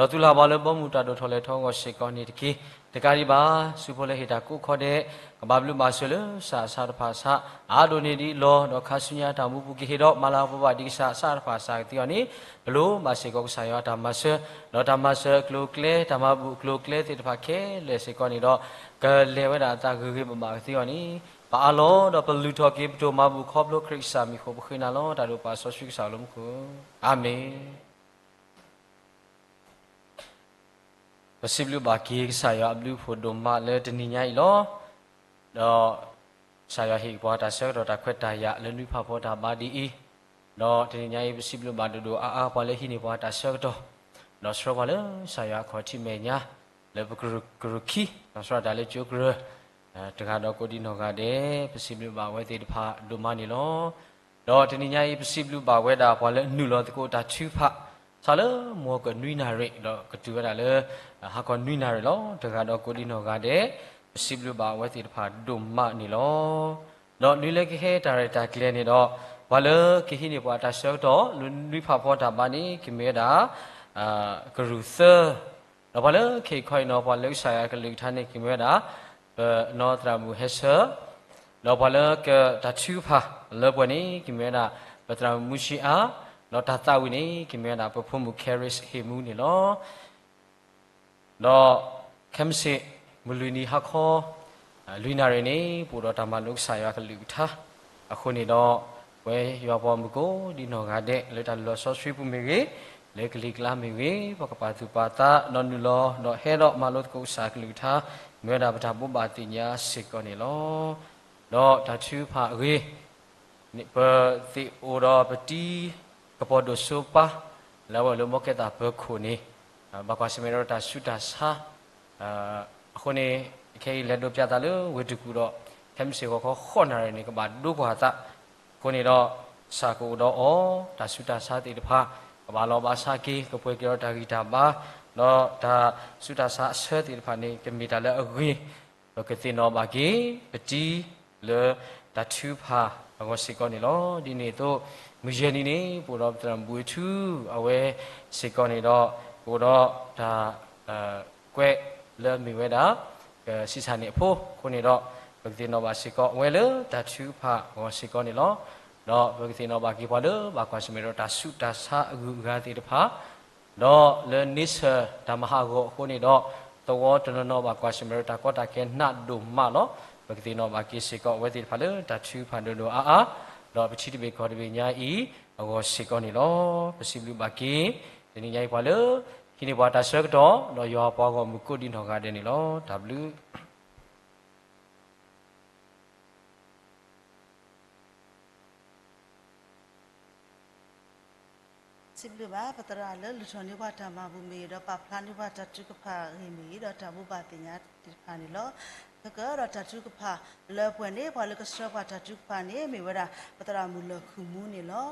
ဒီးသူၣ်လၢ်ဘၣ်လၢဘီမုၢ်တၢ်ဒိၣ်ထီၣ်လဲၤထီၣ်အဂီၢ်စ့ၢ်ကီးန့ၣ်တက့ၢ်. တကးဒံးဘၣ် ဆူဖိလၢဟ့ၣ်တၢ်ကိးခီဒဲး ကဘၣ်ဘျုးဘၣ်ဆိၣ်လၢကစၢ်အစၢ်တဖၣ်အစၢ် အါဒိၣ်န့ၢ်ဒံးအလီၢ် ဒီးခါဆူညါတၢ်မူပူၤကဟ့ၣ်ဒီး မၤလၤကပီၤဘၣ်ဒံးကစၢ်အစၢ်တဖၣ်အစၢ်ကသ့အီၤန့ၣ် ပလိၣ်ဘၣ်စ့ၢ်ကီးကစၢ်ယွၤအတၢ်မၤစၢၤ, ဒီးတၢ်မၤစၢၤအကျိၤအကျဲ တၢ်မၤဘူၣ်အကျိၤအကျဲသ့ၣ်တဖၣ်ခဲလၢာ်စ့ၢ်ကီးန့ၣ်ဒီး ကလဲၤဝဲဒၣ်အသးဂ့ၤဂ့ၤဘၣ်ဘၣ်ကသ့အီၤန့ၣ် ပအးလီၤ ဒီးပလုၢ်ထီၣ်က့ၤပဒိၣ်မၤဘူၣ်ခီဖျိခရံာ်ကစၢ်မံၤအဃိ ပဃ့နၤလီၤ တၢ်ဒိၣ်ပၢ်စီဆှံကစၢ်အလၢမူခိၣ်, အၤမ့ၣ်. ပစံးဘျုးဘၣ်က့ၤကစၢ်ယွၤအဘျုးအဖှိၣ်ဒိၣ်မးလၢတနံၤညါအံၤလီၤ. ဒီးကစၢ်ယွၤဟ့ၣ်ပှၤတၢ်ဆၢကတီၢ်တၢ်ခွဲးတၢ်ယာ်လၢနွံဖးဖီတၢ်ဘါဒ်အံၤ, ဒီးတနံၤညါအံၤ ပစံးဘျုးဘၣ်ဒိၣ်ဒိၣ်အါအါပှၤလၢဟံးန့ၢ်ပှၤတၢ်ဆၢကတီၢ် ဒီးဆှၢပှၤလၢကစၢ်ယွၤအခီၣ်ထံးမဲာ်ညါ လၢပကရူၢ်ကရူၢ်ခံ ဒီးဆှၢတၢ်လၢကၠိကရၢ တဂၤဒီးကိးဒံနီၢ်ဂၤဒဲး ပစံးဘျုးဘၣ်အဝဲသ့ၣ်တဖၣ်ဒိၣ်မးန့ၣ်လီၤ. ဒီးတနံၤညါအံၤ ပစံးဘျုးဘၣ်ဝဲဒၣ်ပှၤလၢနုာ်လီၤသကိးတၢ်ထုကဖၣ် စးလၢမုၢ်ကနွံနၣ်ရံၣ် ဒီးကတုၤဝဲဒၣ်လၢ ဟါခီနွံနၣ်ရံၣ်လီၤ. တဂၤဒီးကိးဒံနီၢ်ဂၤဒဲး ပစံးဘျုးဘၣ်အဝဲသ့ၣ်တဖၣ်ဒိၣ်မးန့ၣ်လီၤ. ဒီးနွံလၢကဟဲတၢ်ရဲၣ်တၢ်ကျဲၤန့ၣ်ဒီး ပှၤလၢကဟံးန့ၢ်ပှၤတၢ်ဆၢကတီၢ် လၢနွံဖးဖီတၢ်ဘါန့ၣ် ကမ့ၢ်ဝဲဒၣ် ကရူၢ်သၢ ဒီးပှၤလၢခဲအံၤခီအံၤနီၤ ပှၤလၢကစၢ်ယွၤကလုၢ်ကထါန့ၣ် ကမ့ၢ်ဝဲဒၣ် ပနီၢ်သရၣ်မုၣ်ဟဲဆၢ ဒီးပှၤလၢကတၢ်ထုကဖၣ်လၢပှဲၤန့ၣ် ကမ့ၢ်ဝဲဒၣ် ပသရၣ်မုၣ်မူဆံအါ ဒီးတၢ်သးဝံၣ်န့ၣ် ကမ့ၢ်ဝဲဒၣ် ပဖိမုၣ် Charis ဟ့ၣ်မူန့ၣ်လီၤ. ဒီးခဲမုၢ်ဆ့ၣ် မုၢ်လွံၢ်နံၤဟါခီ လွံၢ်နၣ်ရံၣ်န့ၣ် ပအိၣ်ဒီးတၢ်မၤလိကစၢ်ယွၤကလုၢ်ကထါ အဃိန့ၣ်ဒီး ပဝဲယွၤပှၤမုၢ်ကိးဒံနီၢ်ဂၤဒဲး လၢတၢ်လုၢ်လီၢ်စီဆှံပူၤမ့ၢ်ဂ့ၤ, လၢကလံၤကျါမ့ၢ်ဂ့ၤ, ပကပာ်သူၣ်ပာ်သး ဒီးနုာ်လီၤ ဒီးဟဲဒီးမၤလိသကိးကစၢ်ကလုၢ်ကထါ မ့ၢ်ဝဲဒၣ်ပတၢ်ဘိးဘၣ်သ့ၣ်ညါစ့ၢ်ကီးန့ၣ်လီၤ. ဒီးတၢ်ထုကဖၣ်အဂ့ၢ် ပသ့ၣ်အိၣ်ဒီးပတံၤ ကပီၤဒိၣ်စိပၤ လၢအဝဲအိၣ်လၢမီကဲသးပၢၤခိၣ်န့ၣ် ဘၣ်ကွၢ်ဆၢၣ်မဲာ်ဒီးတၢ်ဆူးတၢ်ဆါ အဃိန့ၣ် ခဲအံၤလဲၤဒိးပၠးသးလၢဝ့ၢ်တကူၣ်ဒီး ခဲမုၢ်ဆ့ၣ်ဂီၤခီဃိးနၣ်ရံၣ်န့ၣ် ကဘၣ်ဒိကွၢ်သး အဃိန့ၣ်ဒီး ဆၣ်ကအိၣ်ဒီးအီၤ တၢ်ဆူးတၢ်ဆါသ့ၣ်တဖၣ် ကဘၣ်လီၤဘၣ်ဆါက့ၤ ကပှဲၤက့ၤဒီးတၢ်ဂံၢ်တၢ်ဘါ ဒီးတၢ်ဆူးတၢ်ဆါအဆၢသ့ၣ်တဖၣ်န့ၣ် ကမ့ၢ်တၢ်လၢအဂ့ၤ ပကသ့ၣ်နီၣ်ဘၣ်က့ၤ ပတံၤလၢတၢ်ထုကဖၣ်အဂီၢ်စ့ၢ်ကီးန့ၣ်လီၤ. ဒ်န့ၣ်အသိး မုၢ်ယဲၢ်နံၤန့ၣ် ပအိၣ်ဒီးပသရၣ်မုၣ်ဘှံးထူ အဝဲစ့ၢ်ကီးန့ၣ်ဒီး ပအိၣ်ဒီးတၢ် ကွဲးလၢအမ့ၢ်ဝဲဒၣ် ကဆံးစၢ်န့ၣ်အဖိ အဃိန့ၣ်ဒီး ပကသ့ၣ်နီၣ်ဘၣ်စ့ၢ်ကီး အဝဲလၢတၢ်ထုကဖၣ်အဂီၢ်စ့ၢ်ကီးန့ၣ်လီၤ. ဒီးပကသ့ၣ်နီၣ်ဘၣ်က့ၤပှၤလၢဘၣ်ကွၢ်ဆၢၣ်မဲာ်ဒီးတၢ်ဆူးတၢ်ဆါအဂုၤအဂၤသ့ၣ်တဖၣ် ဒီးလၢန့ဆၢၣ်တၢ်မၤဟးဂီၤအဃိန့ၣ်ဒီး သဝီတနီၤနီၤဘၣ်ကွၢ်ဆၢၣ်မဲာ်ဒီးတၢ်ကီတၢ်ခဲနးဒိၣ်မးလီၤ. ပကသ့ၣ်နီၣ်ဘၣ်က့ၤစ့ၢ်ကီး အဝဲသ့ၣ်တဖၣ်လၢတၢ်ထုကဖၣ်ဒိၣ်ဒိၣ်အါအါ ဒီးပထံတဘ့ၣ်ကီၢ်တဘ့ၣ်ညါအံၤအဂီၢ်စ့ၢ်ကီးန့ၣ်လီၤ. ပစံးဘျုးဘၣ်က့ၤ တနံၤညါအံၤပှၤလၢ ဟံးန့ၢ်ပှၤတၢ်ဆၢကတီၢ် ဒီးယွၤပှၤဂီၢ်မုၢ်ကိးဒံနီၢ်ဂၤဒဲးန့ၣ်လီၤ. တၢ်ဘျုး စံးဘျုးဘၣ် ပသရၣ်လၢလူၤထီၣ်န့ၢ်ပှၤတၢ်မၤပူၤမ့ၢ်ဂ့ၤ ဒီးပာ်ဖျါန့ၢ်ပှၤတၢ်ထုကဖၣ်အဂ့ၢ်မ့ၢ်ဂ့ၤ ဒီးတၢ်ဘိးဘၣ်သ့ၣ်ညါသ့ၣ်တဖၣ်န့ၣ်လီၤ. ခဲကဒီးတၢ်ထုကဖၣ်လၢပှဲၤန့ၣ် ပှၤလၢကဆှၢပှၤတၢ်ထုကဖၣ်န့ၣ် မ့ၢ်ဝဲဒၣ် ပသရၣ်မုၣ်လၢၢ်ခုၣ်မူန့ၣ်လီၤ.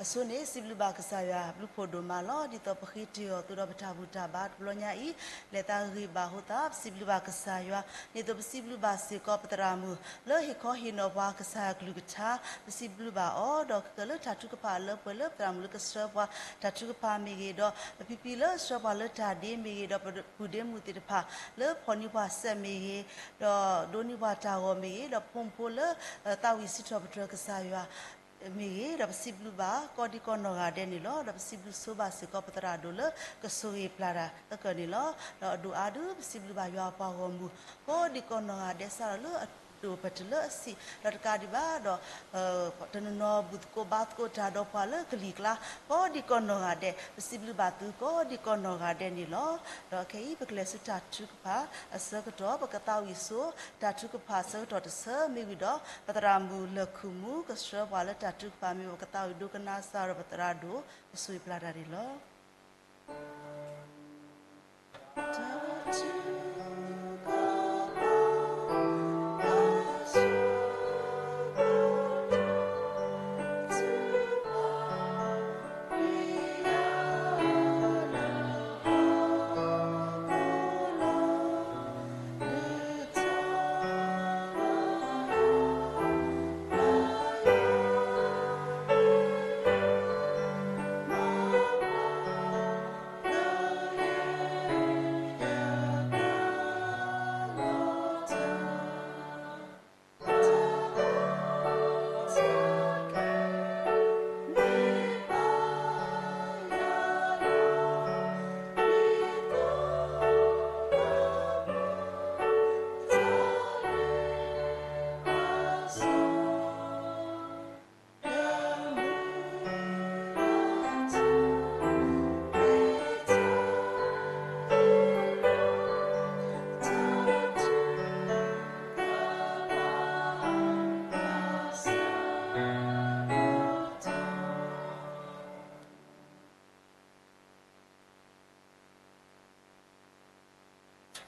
အဆိန့ၣ် စံးဘျုးဘၣ်ကစၢ်ယွၤဘျုးဖှိၣ်ဒိၣ်မးလီၤ. ဒ်သိးပဃ့တ့ၢ်အီၤသိးဒီးပတၢ်ဘူၣ်တၢ်ဘါတဘျီညါအံၤ လဲၤသးဂ့ၤဘၣ်အဃိသတး ပစံးဘျုးဘၣ်ကစၢ်ယွၤ ဒ်သိးပစံးဘျုးဘၣ်စ့ၢ်ကီးပသရၣ်မုၣ် လၢဟ့ၣ်ခီဟ့ၣ်နီၤပှၤကစၢ်ယွၤကလုၢ်ကထါ ပစံးဘျုးဘၣ်အီၤ ဒီးခဲကလၢတၢ်ထုကဖၣ်လၢပှဲၤလၢပသရၣ်မုၣ်လၢကဆှၢပှၤတၢ်ထုကဖၣ်မ့ၢ်ဂ့ၤ ဒီးပဖံဖံလၢဆှၢပှၤလၢတၢ်ဒ့မ့ၢ်ဂ့ၤ ဒီးပပုၢ်ဒ့မုၣ်သ့ၣ်တဖၣ်လၢဖီၣ်န့ၢ်ပှၤစဲးမ့ၢ်ဂ့ၤ ဒီးဒိးန့ၢ်ပှၤတၢ်ဂီၤမ့ၢ်ဂ့ၤ ဒီးဖိမုၣ်ဖိလၢ သးဝံၣ်စံးထီၣ်ပတြၢၤကစၢ်ယွၤ မ့ၢ်ဂ့ၤ ဒီးပစံးဘျုးဘၣ်ကိးဒံကိးနီၢ်ဂၤဒဲးန့ၣ်လီၤ. ဒီးပစံးဘျုးဆိဘၣ်စ့ၢ်ကီးပသရၣ်ဒိၣ်လၢကဆိၣ်ဂ့ၤပျၢ်တၢ်သကၢၢ်န့ၣ်လီၤ. ဒီးအဒိၣ်အါဒုး ပစံးဘျုးဘၣ်ယွၤအပှၤဂီၢ်မုၢ် ကိးဒံကိးနီၢ်ဂၤဒဲးစးထီၣ်လၢအဒိၣ်ပတုၤလၢအဆံး ဒီးတကးဒံးဘၣ်ဒီး တနီၤနီၤဘူၣ်သကိးဘါသကိးတၢ်ဒီးပှၤလၢကလံၤကျါ ကိးဒံကိးနီၢ်ဂၤဒဲး ပစံးဘျုးဘၣ်သုကိးဒံကိးနီၢ်ဂၤဒဲးန့ၣ်လီၤ. ဒီးခဲအံၤ ပကလဲၤဆူတၢ်ထုကဖၣ်အဆၢကတီၢ် ပကသးဝံၣ်ဆိ တၢ်ထုကဖၣ်အဆၢကတီၢ်တဆၢ မ့ၢ်ဝံၤဒီး ပသရၣ်မုၣ်လၢၢ်ခုၣ်မူ ကဆှၢပှၤလၢတၢ်ထုကဖၣ်မ့ၢ်ဝံၤ ပကသးဝံၣ်ဒိကနၣ်စၢ်ဒီးပသရၣ်ဒိၣ် ကဆိၣ်ဂ့ၤပျၢ်တၢ်န့ၣ်လီၤ.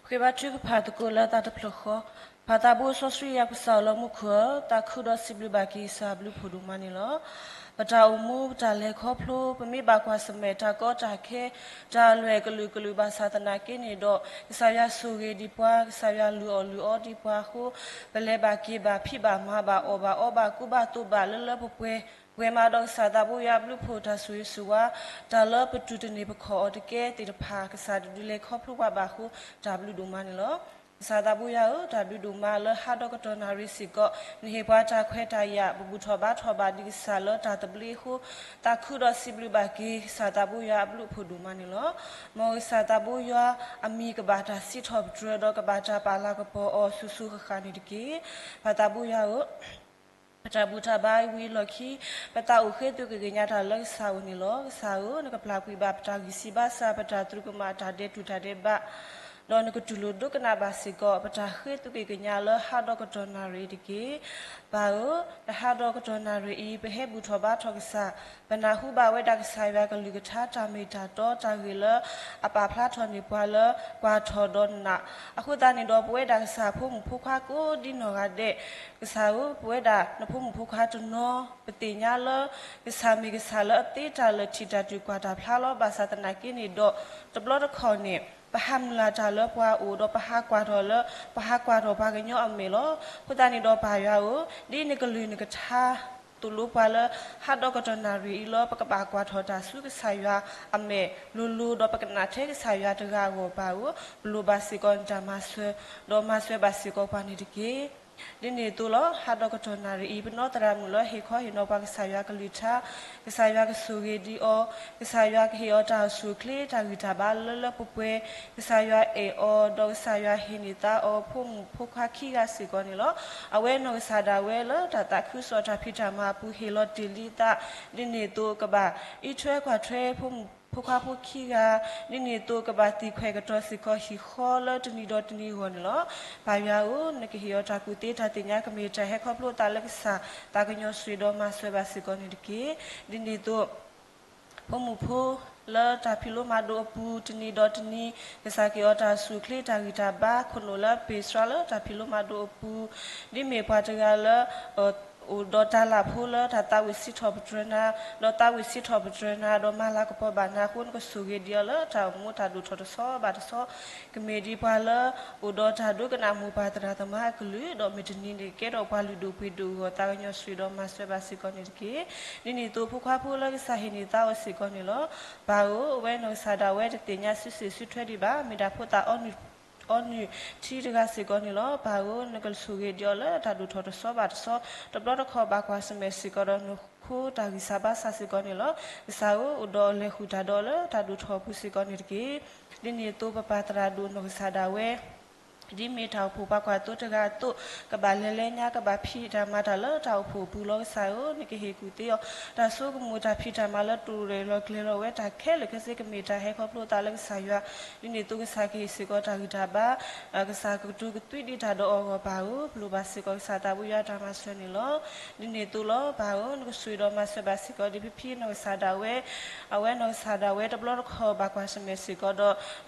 ဃ့ဘါထုကဖၣ်သကိးလၢတၢ်တဖျၢၣ်ဃီ, ပၢ်သးဘိစီဆှံယွၤပကစၢ်အိၣ်လၢမူခိၣ်ဧၢ, သးခုဒီးစံးဘျုးဘၣ်က့ၤကစၢ်အဘျုးဖှိၣ်ဒိၣ်မးန့ၣ်လီၤ. ပတၢ်အိၣ်မူ ပတၢ်လဲၤခီဖျိ ပမ့ၢ်ဘၣ်ကွၢ်ဆၢၣ်မဲာ်တၢ်ကီတၢ်ခဲ တၢ်အလွဲၢ်ကလုာ်ကလုာ်ဘၣ်ဆၣ်သနာ်က့န့ၣ်ဒီး ကစၢ်ယွၤဆိၣ်ဂ့ၤဒံးပှၤ, ကစၢ်ယွၤလုၢ်အီၣ်လုၢ်အီဒံးပှၤအဃိ ပလဲၤဘၣ်က့ၤဘၣ် ဖံးဘၣ်မၤဘၣ် အီၣ်ဘၣ်အီဘၣ် ကူဘၣ်သိးဘၣ်လၢလၢပှဲၤပှဲၤ ပှဲၤမးဒီးကစၢ်သးဘိယွၤအဘျုးဖှိၣ်တၢ်ဆိၣ်ဂ့ၤဆိၣ်ဝါ, တၢ်လၢပတူၢ်တန့ၢ်ပခီၣ်အီၤတကဲသ့ၣ်တဖၣ် ကစၢ်တဒုးလဲၤခီဖျိပှၤဘၣ်အဃိ တၢ်ဘျုးဒိၣ်မးန့ၣ်လီၤ. ကစၢ်သးဘိယွၤဧၢ, တၢ်ဘျုးဒိၣ်မးလၢဟါဒီးကတီၢ်နၣ်ရံၣ်စ့ၢ်ကီး နဟ့ၣ်ပှၤတၢ်ခွဲးတၢ်ယာ် ပဘူၣ်ထီၣ်ဘါထီၣ်ဘၣ်ဒံးကစၢ်လၢတၢ်သဘျ့အဃိ သးခုဒီးစံးဘျုးဘၣ်က့ၤ ကစၢ်သးဘိယွၤအဘျုးအဖှိၣ်ဒိၣ်မးန့ၣ်လီၤ. မ်ကစၢ်သးဘိယွၤအမံၤကဘၣ်တၢ်စံးထီၣ်ပတြၢၤဒီးကဘၣ်တၢ်ပာ်လၤကပီၤအီၤဆူၣ်ဆူၣ်ဃၣ်ဃၣ်န့ၣ်တက့ၢ်. ပၢ်သးဘိယွၤဧၢ, ပတၢ်ဘူၣ်တၢ်ဘါအံၤဝံၤအလီၢ်ခံ ပသးအိၣ်ဃ့သုးက့ၤကညးတၢ်လၢကစၢ်အအိၣ်န့ၣ်လီၤ. ကစၢ်ဧၢ, နကပျၢ်ကွံာ်ဘၣ်ပတၢ်ဂံၢ်စၢ်ဘါစၢ် ပတၢ်သရူးကမၣ် တၢ်ဒဲးတူၢ်တၢ်ဒဲးဘး ဒီးနကတူၢ်လိာ်ဒိကနၣ်ဘၣ်စ့ၢ်ကီး ပတၢ်ဃ့သုးက့ၤကညးလၢဟါဒီးကတီၢ်နၣ်ရံၣ်တက့ၢ်. ပၢ်ဧၢ, လၢဟါဒီးကတီၢ်နၣ်ရံၣ်အံၤ ပဟဲဘူၣ်ထီၣ်ဘါထီၣ်ကစၢ်, ပနၢ်ဟူဘၣ်ဝဲဒၣ်ကစၢ်ယွၤကလုၢ်ကထါ တၢ်မ့ၢ်တၢ်တီ တၢ်ဂ့ၢ်လၢအပာ်ဖျါထီၣ်န့ၢ်ပှၤလၢ ကွၢ်ထီၣ်ဒီးနး, အဃိသတးန့ၣ်ဒီး ပဝဲဒၣ်ကစၢ်ဖိမုၣ်ဖိခွါကိးဒ်နီၢ်ဂၤဒဲး, ကစၢ်ဧၢ, ပဝဲဒၣ်နဖိမုၣ်ဖိခွါတနီၤ ပသ့ၣ်ညါလၢ ကစၢ်မ့ၢ်ကစၢ်လၢအသ့တၢ်လၢာ်ထံၣ်တၢ်တူၢ်ကွၢ်တၢ်ဖျါလီၤ. ဘၣ်ဆၣ်သနာ်က့န့ၣ်ဒီး တဘျီတခီၣ်န့ၣ် ပဟးမုၢ်လၢ်တၢ်လၢပှၤအအိၣ်ဒီး ပဟးကွၢ်ထီၣ်လၢ ပဟးကွၢ်ထီၣ်ပှၤကညီအမဲာ်လီၤ. အဃိသတးန့ၣ်ဒီးပၢ်ယွၤဧၢ, ဒ်နကလုၢ်နကထါ သိၣ်လိပှၤလၢ ဟါဒီးကတီၢ်နၣ်ရံၣ်အံၤလီၤ. ပကဘၣ်ကွၢ်ထီၣ်တၢ်ဆူကစၢ်ယွၤအမဲာ်လိၤလိၤ ဒီးပကနာ်ထဲကစၢ်ယွၤတဂၤအဂီၢ်ပၢ်ဧၢ, ပလိၣ်ဘၣ်စ့ၢ်ကီးနတၢ်မၤစၢၤ, ဒီးမၤစၢၤဘၣ်စ့ၢ်ကီးပှၤန့ၣ်တက့ၢ်. ဒ်န့ၣ်အသိးလီၤ. ဟါဒီးကတီၢ်နၣ်ရံၣ်အံၤ ပနီၢ်သရၣ်မုၣ်လၢဟ့ၣ်ခီဟ့ၣ်နီၤပှၤကစၢ်ယွၤကလုၢ်ကထါ, ကစၢ်ယွၤကဆိၣ်ဂ့ၤဒံးအီၤ, ကစၢ်ယွၤကဟ့ၣ်အီၤတၢ်အိၣ်ဆူၣ်အိၣ်ချ့ တၢ်ဂံၢ်တၢ်ဘါလၢလၢပှဲၤပှဲၤ, ကစၢ်ယွၤအဲၣ်အီၤ ဒီးကစၢ်ယွၤဟ့ၣ်န့ၢ်သါအီၤ ဖိမုၣ်ဖိခွါခံဂၤစ့ၢ်ကီးန့ၣ်လီၤ. အဝဲနီၢ်ကစၢ်ဒၣ်ဝဲလၢတၢ်သးခုကစီၣ်တၢ်ဖံးတၢ်မၤအပူၤ ဟ့ၣ်လီၤတ့ၢ်လံအသး, ဒ်န့ၣ်အသိးကဘၣ် အံးထွဲကွၢ်ထွဲ ဖိမုၣ်ဖိခွါဖိခံဂၤ, ဒ်န့ၣ်အသိးကဘၣ်သံခွဲးကတီၤစ့ၢ်ကီးဟံၣ်ဃီလၢတနံၤဒီးတနံၤအဂီၢ်န့ၣ်လီၤ. ပၢ်ယွၤဧၢ, နကဟ့ၣ်အီၤတၢ်ကူၣ်သ့တၢ်သ့ၣ်ညါ ကမ့ၢ်တၢ်ဟဲခီဖျိသးလၢကစၢ် သးကညီၤဆိၣ်ဂ့ၤဒီးမၤစၢၤဘၣ်စ့ၢ်ကီးန့ၣ်တက့ၢ်. ဒ်န့ၣ်အသိး ဖိမုၣ်ဖိလၢတၢ်ဖံးလိမၤဒိးအပူၤ တနံၤဒီးတနံၤ ကစၢ်ကဟ့ၣ်အီၤတၢ်အိၣ်ဆူၣ်အိၣ်ချ့ တၢ်ဂံၢ်တၢ်ဘါ ခိၣ်နူာ်လၢပ့ၢ်စှါလၢတၢ်ဖံးလိမၤဒိးအပူၤ, ဒ်မ့ၢ်ပှၤတဂၤလၢ အိၣ်ဒီးတၢ်လၢ်ဖိလၢတၢ်သးဝံၣ်စံးထီၣ်ပတြၢၤနၤ, ဒီးသးဝံၣ်စံးထီၣ်ပတြၢၤနၤ ဒီးမၤလၤကပီၤဘၣ်နၤအဃိ နကဆိၣ်ဂ့ၤဒံးအီၤလၢတၢ်အိၣ်မူတၢ်ဒိၣ်ထီၣ်တဆီဘၣ်တဆီ, ကမ့ၢ်ဒ်ပှၤလၢ အိၣ်ဒီးတၢ်ဒိကနၣ်မိၢ်ပၢ်သရၣ်သမါအကလုၢ်, ဒီးမ့ၢ်တနံၤန့ၣ်ကဲထီၣ်ပှၤလုၢ်ဒိၣ်ပှ့ၤဒိၣ်အဂီၢ် သးကညီၤဆိၣ်ဂ့ၤဒီးမၤစၢၤဘၣ်စ့ၢ်ကီးန့ၣ်တက့ၢ်. ဒ်န့ၣ်အသိးဖိခွါဖိလၢကစၢ်ဟ့ၣ်န့ၢ်သါအီၤစ့ၢ်ကီးန့ၣ်လီၤ. ပၢ်ဧၢ, အဝဲနီၢ်ကစၢ်ဒၣ်ဝဲတသ့ၣ်ညါစုစ့ၣ်စုထွဲဒံးဘၣ်, မ့ၢ်ဒၣ်ဖိသၣ် အီနုၢ်ထံတဂၤစ့ၢ်ကီးန့ၣ်လီၤ. ပၢ်ဧၢ, နကဆိၣ်ဂ့ၤဒံးအီၤလၢတၢ်ဒိၣ်ထီၣ်တဆီဘၣ်တဆီ, တဘျီတခီၣ်ဘၣ်ကွၢ်ဆၢၣ်မဲာ်စ့ၢ်ကီးဒီးနခိတၢ်ဂံၢ်စၢ်ဘါစၢ်စ့ၢ်ကီးန့ၣ်လီၤ. ကစၢ်ဧၢ, အိၣ်ဒီးလဲၤဃုာ်တၢ်ဒီးလၢတၢ်ဒိၣ်ထီၣ်အပူၤစ့ၢ်ကီးန့ၣ်တက့ၢ်. ဒ်န့ၣ်အသိးပပၢ်သရၣ်ဒိၣ်နီၢ်ကစၢ်ဒၣ်ဝဲ ဒ်မ့ၢ်တၢ်အိၣ်ဖှိၣ်ပှၤကွၢ်သိတဂၤအသိး, ကဘၣ်လဲၤလဲညါ ကဘၣ်ဖံးတၢ်မၤတၢ်လၢတၢ်အိၣ်ဖှိၣ်အပူၤလီၤ. ကစၢ်ဧၢ, နကဟ့ၣ်ကူၣ်သ့အီၤ တၢ်ဆိကမိၣ်တၢ်ဖံးတၢ်မၤလၢတရူးရဲၣ်လီၤကျဲၤလီၤဝဲတၢ်ခဲလၢာ်ခဲဆ့ ကမ့ၢ်တၢ်ဟဲခီဖျိသးလၢကစၢ်ယွၤ, ဒ်န့ၣ်အသိးကစၢ်ကဟ့ၣ်စ့ၢ်ကီးတၢ်ဂံၢ်တၢ်ဘါ ကစၢ်ကကတိၤကသွံဒံးတၢ်ဒီးအီၤအဂီၢ်ပၢ်ဧၢ, ပလိၣ်ဘၣ်စ့ၢ်ကီးကစၢ်သးဘိယွၤတၢ်မၤစၢၤန့ၣ်လီၤ. ဒ်န့ၣ်အသိးလီၤ. ပၢ်ဧၢ, နကဆိၣ်ဂ့ၤဒီးမၤစၢၤဘၣ်စ့ၢ်ကီးဒ်ဖံဖံနီၢ်ကစၢ်ဒၣ်ဝဲ, အဝဲနီၢ်ကစၢ်ဒၣ်ဝဲတဘျီတခီၣ်ဘၣ်ကွၢ်ဆၢၣ်မဲာ်စ့ၢ်ကီးဒီး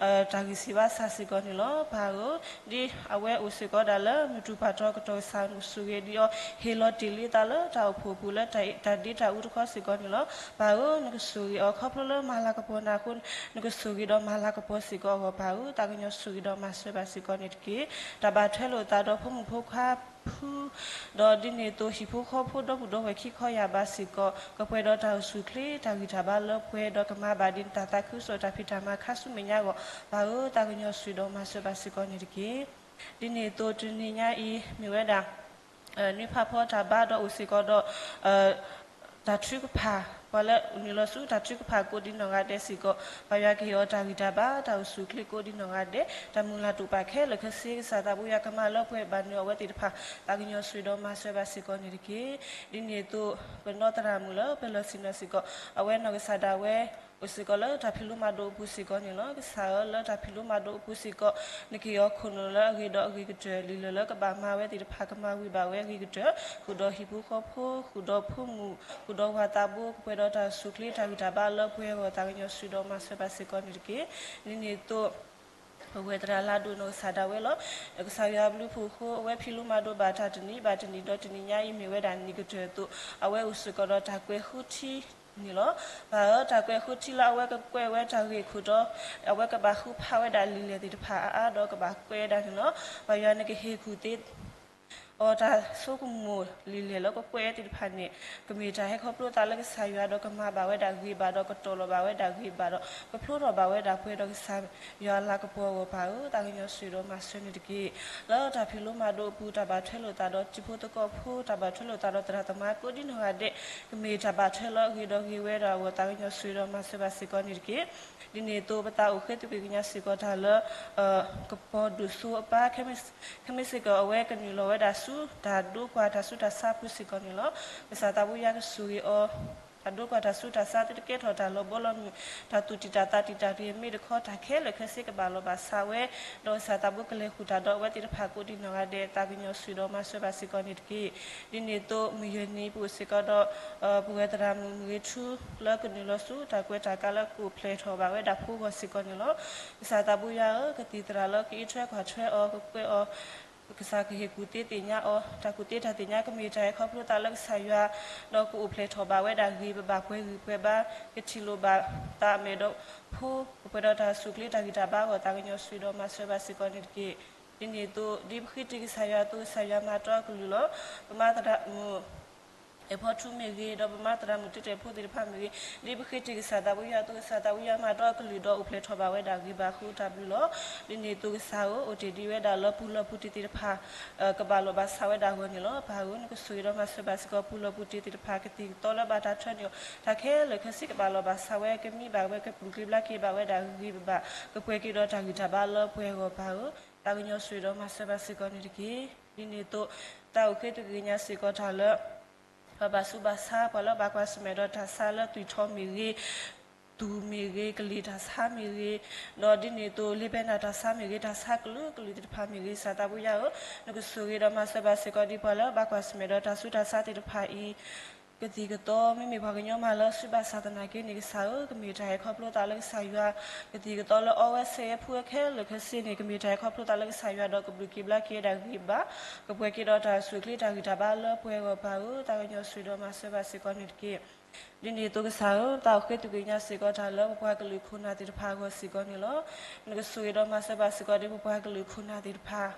တၢ်ဂံၢ်စၢ်ဘါစၢ်စ့ၢ်ကီးန့ၣ်လီၤ. ပၢ်ဧၢ, ဒ်အဝဲအိၣ်စ့ၢ်ကီးဒၣ်လၢမုၢ်တူၢ်ပှၢ်တီၤကတီၢ်ကစၢ် နကဆိၣ်ဂ့ၤဒံးအီၤ ဟ့ၣ်လီၤတ့ၢ်လံသးလၢတၢ်အိၣ်ဖှိၣ်အပူၤလၢတၢ်ဒ့တၢ်အူတခီစ့ၢ်ကီးန့ၣ်လီၤ. ပၢ်ဧၢ, နကဆိၣ်ဂ့ၤအီၤခီဖျိလၢမၤလၤကပီၤနၤအဃိ နကဆိၣ်ဂ့ၤဒီးမၤလၤကပီၤစ့ၢ်ကီးအဂီၢ်ပၢ်ဧၢ, သးကညီၤဆိၣ်ဂ့ၤဒီးမၤစၢၤဘၣ်စ့ၢ်ကီးန့ၣ်တက့ၢ်. တၢ်ဘၣ်ထွဲလိာ်သးဒီးဖိမုၣ်ဖိခွါ ဖု, ဒီးဒ်န့ၣ်အသိးဟံၣ်ဖိဃီဖိဒီပုၢ်ဒီဝဲၢ်ခံခီယာ်ဘါစ့ၢ်ကီး ကပှဲၤဒီးတၢ်အိၣ်ဆူၣ်အိၣ်ချ့ တၢ်ဂံၢ်တၢ်ဘါလၢပှဲၤဒီးကမၤဘၣ်ဒ်နတၢ်သးခုကစီၣ်တၢ်ဖံးတၢ်မၤခါဆူမဲာ်ညါအဂီၢ် ပၢ်ဧၢ သးကညီၤဆိၣ်ဂ့ၤဒီးမၤစၢၤဘၣ်စ့ၢ်ကီးန့ၣ်တက့ၢ်. ဒ်န့ၣ်အသိးတနံၤညါအံၤ မ့ၢ်ဝဲဒၣ် နွံဖးဖီတၢ်ဘါဒီးအိၣ်စ့ၢ်ကီးဒီး တၢ်ထုကဖၣ် ပှၤလၢနုာ်လီၤဆူတၢ်ထုကဖၣ်ကိးဒ်နီၢ်ဂၤဒဲးစ့ၢ်ကီး ပၢ်ယွၤကဟ့ၣ်အီၤတၢ်ဂံၢ်တၢ်ဘါ တၢ်အိၣ်ဆူၣ်အိၣ်ချ့ကိးဒ်နီၢ်ဂၤဒဲး တၢ်မုၢ်လၢ်တိာ်ပာ်ခဲလၢာ်ခဲဆ့ ကစၢ်သးဘိယွၤကမၤလၢပှဲၤဘၣ်နုာ်အဝဲသ့ၣ်တဖၣ် သးကညီၤဆိၣ်ဂ့ၤဒီးမၤစၢၤဘၣ်စ့ၢ်ကီးန့ၣ်တက့ၢ်. ဒ်န့ၣ်အသိး ပနီၢ်သရၣ်မုၣ်လၢပလီၢ်ဆ့ၣ်နီၤစ့ၢ်ကီး အဝဲနီၢ်ကစၢ်ဒၣ်ဝဲ အိၣ်စ့ၢ်ကီးလၢတၢ်ဖံးလိမၤဒိးအပူၤစ့ၢ်ကီးန့ၣ်လီၤ. ကစၢ်ဧၢ လၢတၢ်ဖံးလိမၤဒိးအပူၤစ့ၢ်ကီး နကဟ့ၣ်အီၤခိၣ်နူာ်လၢအဂ့ၤဒီးအဂ့ၤကတၢၢ် လံာ်လဲၢ်လၢကဘၣ်မၤဝဲသ့ၣ်တဖၣ် ကမၤဝံၤဘၣ်ဝဲအဂ့ၤကတၢၢ် ဃုာ်ဒီးဟံၣ်ဖိဃီဖိ ဃုာ်ဒီးဖိမုၣ် ဃုာ်ဒီးပှၤသးဘိ ကပှဲၤဒီးတၢ်အိၣ်ဆူၣ်အိၣ်ချ့ တၢ်ဂံၢ်တၢ်ဘါလၢပှဲၤအဂီၢ် သးကညီၤဆိၣ်ဂ့ၤဒီးမၤစၢၤဘၣ်စ့ၢ်ကီးန့ၣ်တက့ၢ်. ဒ်န့ၣ်အသိး ပဝဲသရၣ်လၢဒိၣ်နီၢ်ကစၢ်ဒၣ်ဝဲလီၤ. ကစၢ်ယွၤအဘျုးအဖှိၣ်အဃိ အဝဲဖံးလိမၤဒိးဘၣ်တၢ်တနံၤဘၣ်တနံၤ ဒီးတနံၤညါအံၤမ့ၢ်ဝဲဒၣ်နံၣ်ကတၢၢ်အသိး အဝဲအိၣ်စ့ၢ်ကီးဒီးတၢ်ကွဲးဃုထံန့ၣ်လီၤ. ပၢ်ဧၢ, တၢ်ကွဲးဃုထံလၢအဝဲကကွဲးဝဲတၢ်ဂ့ၢ်ခိၣ်ဒီး အဝဲကဘၣ်ဃုဖးဝဲဒၣ်လံာ်လဲၢ်သ့ၣ်တဖၣ်အါအါဒီးကဘၣ်ကွဲးဒၣ်န့ၣ်လီၤ. ပၢ်ယွၤနကဟ့ၣ်ကူၣ်သ့ အီၤတၢ်ဆိကမိၣ်လံာ်လဲၢ်လၢကကွဲးသ့ၣ်တဖၣ်န့ၣ် ကမ့ၢ်တၢ်ဟဲခီဖျိသးလၢကစၢ်ယွၤဒီးကမၤဘၣ်ဝဲဒၣ်ဂ့ၤဘၣ်ဒီးကတီၤလီၤဘၣ်ဝဲဒၣ်ဂ့ၤဘၣ်ဒီး ကဖျိထီၣ်ဘၣ်ဝဲဒၣ်ပှဲၤဒီးကစၢ်ယွၤအလၤကပီၤအဂီၢ်ပၢ်ဧၢ, တၢ်ကညီၤဆိၣ်ဂ့ၤဒီးမၤစၢၤန့ၣ်တက့ၢ်. လၢတၢ်ဖံးလိမၤဒိးအပူၤ တၢ်ဘၣ်ထွဲလိာ်သးဒီးတံၤဖိသကိးဖိ တၢ်ဘၣ်ထွဲလိာ်သးဒီးသရၣ်သမါကိးဒံနီၢ်ဂၤဒဲး ကမ့ၢ်တၢ်ဘၣ်ထွဲလၢအဂ့ၤဒီးဂ့ၤဝဲဒၣ်အဂီၢ် တၢ်ကညီၤဆိၣ်ဂ့ၤဒီးမၤစၢၤဘၣ်စ့ၢ်ကီးန့ၣ်တက့ၢ်. ဒ်န့ၣ်အသိး ပသးအိၣ်ဃ့သုးက့ၤကညးစ့ၢ်ကီးတၢ်လၢ ကပီၤဒိၣ်စိအပၢ် ခဲမ့ၢ်စ့ၢ်ကီး အဝဲကနုာ်လီၤဝဲဒၣ်ဆူတၢ်ဒိကွၢ်တၢ်ဆူးတၢ်ဆါအပူၤစ့ၢ်ကီးန့ၣ်လီၤ. ကစၢ်သးပူၤယွၤကဆိၣ်ဂ့ၤအီၤ တၢ်ဒိကွၢ်တၢ်ဆူးတၢ်ဆါ သုတကဲထီၣ်တၢ်လီၤဘီလီၤမုၢ် တၢ်သူၣ်တံၢ်တၢ်သးတံၢ်တၢ်တဂ့ၤ မ့ၢ်တခီတၢ်ခဲလၢာ်ခဲဆ့ကဘၣ်လီၤဘၣ်ဆးဝဲ ဒီးကစၢ်သးပူၤကလဲၤဃုာ်တၢ်ဒီးအဝဲသ့ၣ်တဖၣ်ကိးဒံနီၢ်ဂၤဒဲး တၢ်ကညီၤဆိၣ်ဂ့ၤဒီးမၤစၢၤဘၣ်စ့ၢ်ကီးန့ၣ်တက့ၢ်. ဒ်န့ၣ်အသိး မုၢ်ယဲၢ်နံၤပအိၣ်စ့ၢ်ကီးဒီး ပဝဲသရၣ်မုၣ်မုၢ်ဂ့ၤထူလၢကနုာ်လီၤဆူတၢ်ကွဲးတၢ်ကါလၢကအိၣ်ဖျဲၣ်ထီၣ်ဘၣ်ဝဲဒၣ်ဖိအဂီၢ်စ့ၢ်ကီးန့ၣ်လီၤ. ကစၢ်သးပူၤယွၤဧၢ, ကသံၣ်သရၣ်လၢကအံးထွဲကွၢ်ထွဲအီၤ ကကွဲးအီၤ ကစၢ်ကဟ့ၣ်ကူၣ်သ့သ့ၣ်ညါအီၤ တၢ်ကူၣ်သ့တၢ်သ့ၣ်ညါကမ့ၢ်တၢ်ဟဲခီဖျိသးလၢကစၢ်ယွၤ ဒီးကအိၣ်ဖျဲၣ်ထီၣ်ဘၣ်ဝဲဒၣ်ဂ့ၤ ပဘၣ်ပှဲၤဂံၢ်ပှဲၤဘါ ကထံၣ်လိာ်ဘၣ်သးအမဲာ်ဒီးဖိ ကပှဲၤဒီးတၢ်ဆူၣ်ချ့တၢ်ဂံၢ်တၢ်ဘါအဂီၢ် တၢ်ကညီၤဆိၣ်ဂ့ၤဒီးမၤစၢၤဘၣ်စ့ၢ်ကီးန့ၣ်တက့ၢ်. ဒ်န့ၣ်အသိး ဒ်ပဃ့တံၢ်ကစၢ်ယွၤအသိး ကစၢ်ယွၤမၤတီအကလုၢ်လီၤ. ပမၤသရၣ်မုၣ် အဲၣ်ဖီထူမ့ၢ်ဂ့ၤ ဒီးပမၤသရၣ်မုၣ်တံၤတဲာ်ဖိသ့ၣ်တဖၣ်မ့ၢ်ဂ့ၤ ဒ်ပဃ့တံၢ်ကစၢ်သးပူၤယွၤအသိး ကစၢ်သးပူၤယွၤမၤတီအကလုၢ်ဒီးအိၣ်ဖျဲၣ်ထီၣ်ဘၣ်ဝဲဒၣ်ဂ့ၤဘၣ်အဃိတၢ်ဘျုးလီၤ. ဒ်န့ၣ်အသိးကစၢ်ဧၢ, အိၣ်တ့ၢ်ဒံးဝဲဒၣ်လၢပူၤလီၢ်ပူၤတ့ၢ်သ့ၣ်တဖၣ် ကဘၣ်လီၤဘၣ်ဆးဝဲဒၣ်အဂီၢ်န့ၣ်လီၤ. ပၢ်ဧၢ, နကဆိၣ်ဂ့ၤဒီးမၤစၢၤဘၣ်စ့ၢ်ကီး ပူၤလီၢ်ပူၤတ့ၢ်သ့ၣ်တဖၣ် ကသံၣ်ကသီလၢဘၣ်တၢ်ထၢန့ၢ်အီၤ တၢ်ခဲလၢာ်ခဲဆ့ကဘၣ်လီၤဘၣ်ဆးဝဲ ကမံဘၣ်ဝဲ ကပူၤကျံၤဘျါက့ၤဘၣ်ဝဲဒၣ်ဂ့ၤဂ့ၤဘၣ်ဘၣ် ကပှဲၤက့ၤဒီးတၢ်ဂံၢ်တၢ်ဘါလၢပှဲၤအဂီၢ်ပၢ်ဧၢ, တၢ်ကညီၤဆိၣ်ဂ့ၤဒီးမၤစၢၤဘၣ်စ့ၢ်ကီးန့ၣ်တက့ၢ်. ဒ်န့ၣ်အသိး တၢ်အိၣ်ဃ့သုးက့ၤကညးစ့ၢ်ကီးတၢ်လၢ ပှၤဘၣ်ဆူးဘၣ်ဆါ ပှၤလၢဘၣ်ကွၢ်ဆၢၣ်မဲာ်ဒီးတၢ်ဆါလၢသွံၣ်ထီမ့ၢ်ဂ့ၤ, တူၢ်မ့ၢ်ဂ့ၤ, ကလံၤတၢ်ဆါမ့ၢ်ဂ့ၤ, ဒီးဒ်န့ၣ်အသိး လ့ဘဲနၤတၢ်ဆါမ့ၢ်ဂ့ၤ, တၢ်ဆါကလုာ်ကလုာ်သ့ၣ်တဖၣ်မ့ၢ်ဂ့ၤ, ကစၢ်သးပူၤယွၤဧၢ, နကဆိၣ်ဂ့ၤဒီးမၤစၢၤဘၣ်စ့ၢ်ကီးဒ်ပှၤလၢဘၣ်ကွၢ်ဆၢၣ်မဲာ်ဒီးတၢ်ဆူးတၢ်ဆါသ့ၣ်တဖၣ်အံၤ ကသံၣ်ကသီ မ့မ့ၢ်ပှၤကညီမးလၢဆူးဘၣ်ဆၣ်သနာ်က့န့ၣ် ကစၢ်ဧၢ, ကမ့ၢ်တၢ်ဟဲခီဖျိသးလၢကစၢ်ယွၤ, ကသံၣ်ကသီလၢအီဝဲဆဲးဝဲဖှူဝဲခဲလၢာ်ခဲဆ့န့ၣ် ကမ့ၢ်တၢ်ဟဲခီဖျိသးလၢကစၢ်ယွၤဒီးကဘျုးက့ၤဘျါက့ၤဝဲဒၣ်ဂ့ၤဘၣ်, ကပှဲၤက့ၤဒီးတၢ်ဆူၣ်ချ့တၢ်ဂံၢ်တၢ်ဘါလၢပှဲၤအဂီၢ်ပၢ်ဧၢ, တၢ်ကညီၤဆိၣ်ဂ့ၤဒီးမၤစၢၤဘၣ်စ့ၢ်ကီးန့ၣ်တက့ၢ်. ဒ်န့ၣ်အသိးကစၢ်ဧၢ, တၢ်အိၣ်ဃ့သုးက့ၤကညးစ့ၢ်ကီးတၢ်လၢပပှၤကလုာ်ခိၣ်နၢ်သ့ၣ်တဖၣ်အဂီၢ်စ့ၢ်ကီးန့ၣ်လီၤ. နကဆိၣ်ဂ့ၤဒီးမၤစၢၤဘၣ်စ့ၢ်ကီးဒ်ပပှၤကလုာ်ခိၣ်နၢ်သ့ၣ်တဖၣ်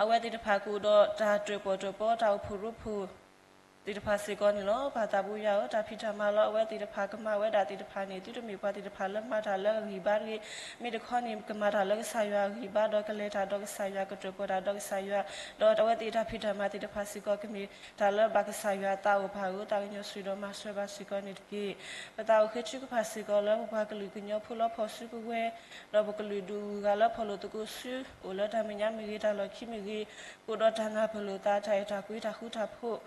အဝဲသ့ၣ်တဖၣ်ကအိၣ်ဒီးတၢ်တၢၣ်ပီၣ်တၢၣ်ပီ တၢ်အိၣ်ဖှိၣ်ရိဖှိၣ်သ့ၣ်တဖၣ်စ့ၢ်ကီးန့ၣ်လီၤ. ပၢ်သးပူၤယွၤဧၢ, တၢ်ဖံးတၢ်မၤလၢအဝဲသ့ၣ်တဖၣ်ကမၤဝဲဒၣ်သ့ၣ်တဖၣ်န့ၣ် သုတမ့ၢ်ပှၤသ့ၣ်တဖၣ်လၢမၤတၢ်လၢအဂံၢ်ဘါတဂ့ၤ, မ့ၢ်တခီန့ၣ် ကမၤတၢ်လၢကစၢ်ယွၤအဂံၢ်ဘါဒီးကလဲၤတၢ်ဒီးကစၢ်ယွၤ, ကတၢၣ်ပီၣ်တၢ်ဒီးကစၢ်ယွၤ, ဒီးအဝဲသ့ၣ်တၢ်ဖံးတၢ်မၤသ့ၣ်တဖၣ်စ့ၢ်ကီး ကမ့ၢ်တၢ်လၢဘၣ်ကစၢ်ယွၤအသးအဂီၢ်ပၢ်ဧၢ, တၢ်ကညီၤဆိၣ်ဂ့ၤဒီးမၤစၢၤဘၣ်စ့ၢ်ကီးန့ၣ်တက့ၢ်. ပသးအိၣ်ဃ့ထုကဖၣ်စ့ၢ်ကီးလၢပပှၤကလုာ်ကညီဖိလၢဖီၣ်စုကဝဲၤ ဒီးပကလုာ်ဒူၣ်ဂုၤဂၤလၢဖီၣ်လိာ်သကိးစု, အိၣ်လၢတၢ်မဲာ်ညါမ့ၢ်ဂ့ၤ, တၢ်လီၢ်ခံမ့ၢ်ဂ့ၤ, ကအိၣ်ဒီးတၢ်နၢ်ပၢၢ်လိာ်သး တၢ်အဲၣ်တၢ်ကွံ တၢ်ဃူတၢ်ဖိး,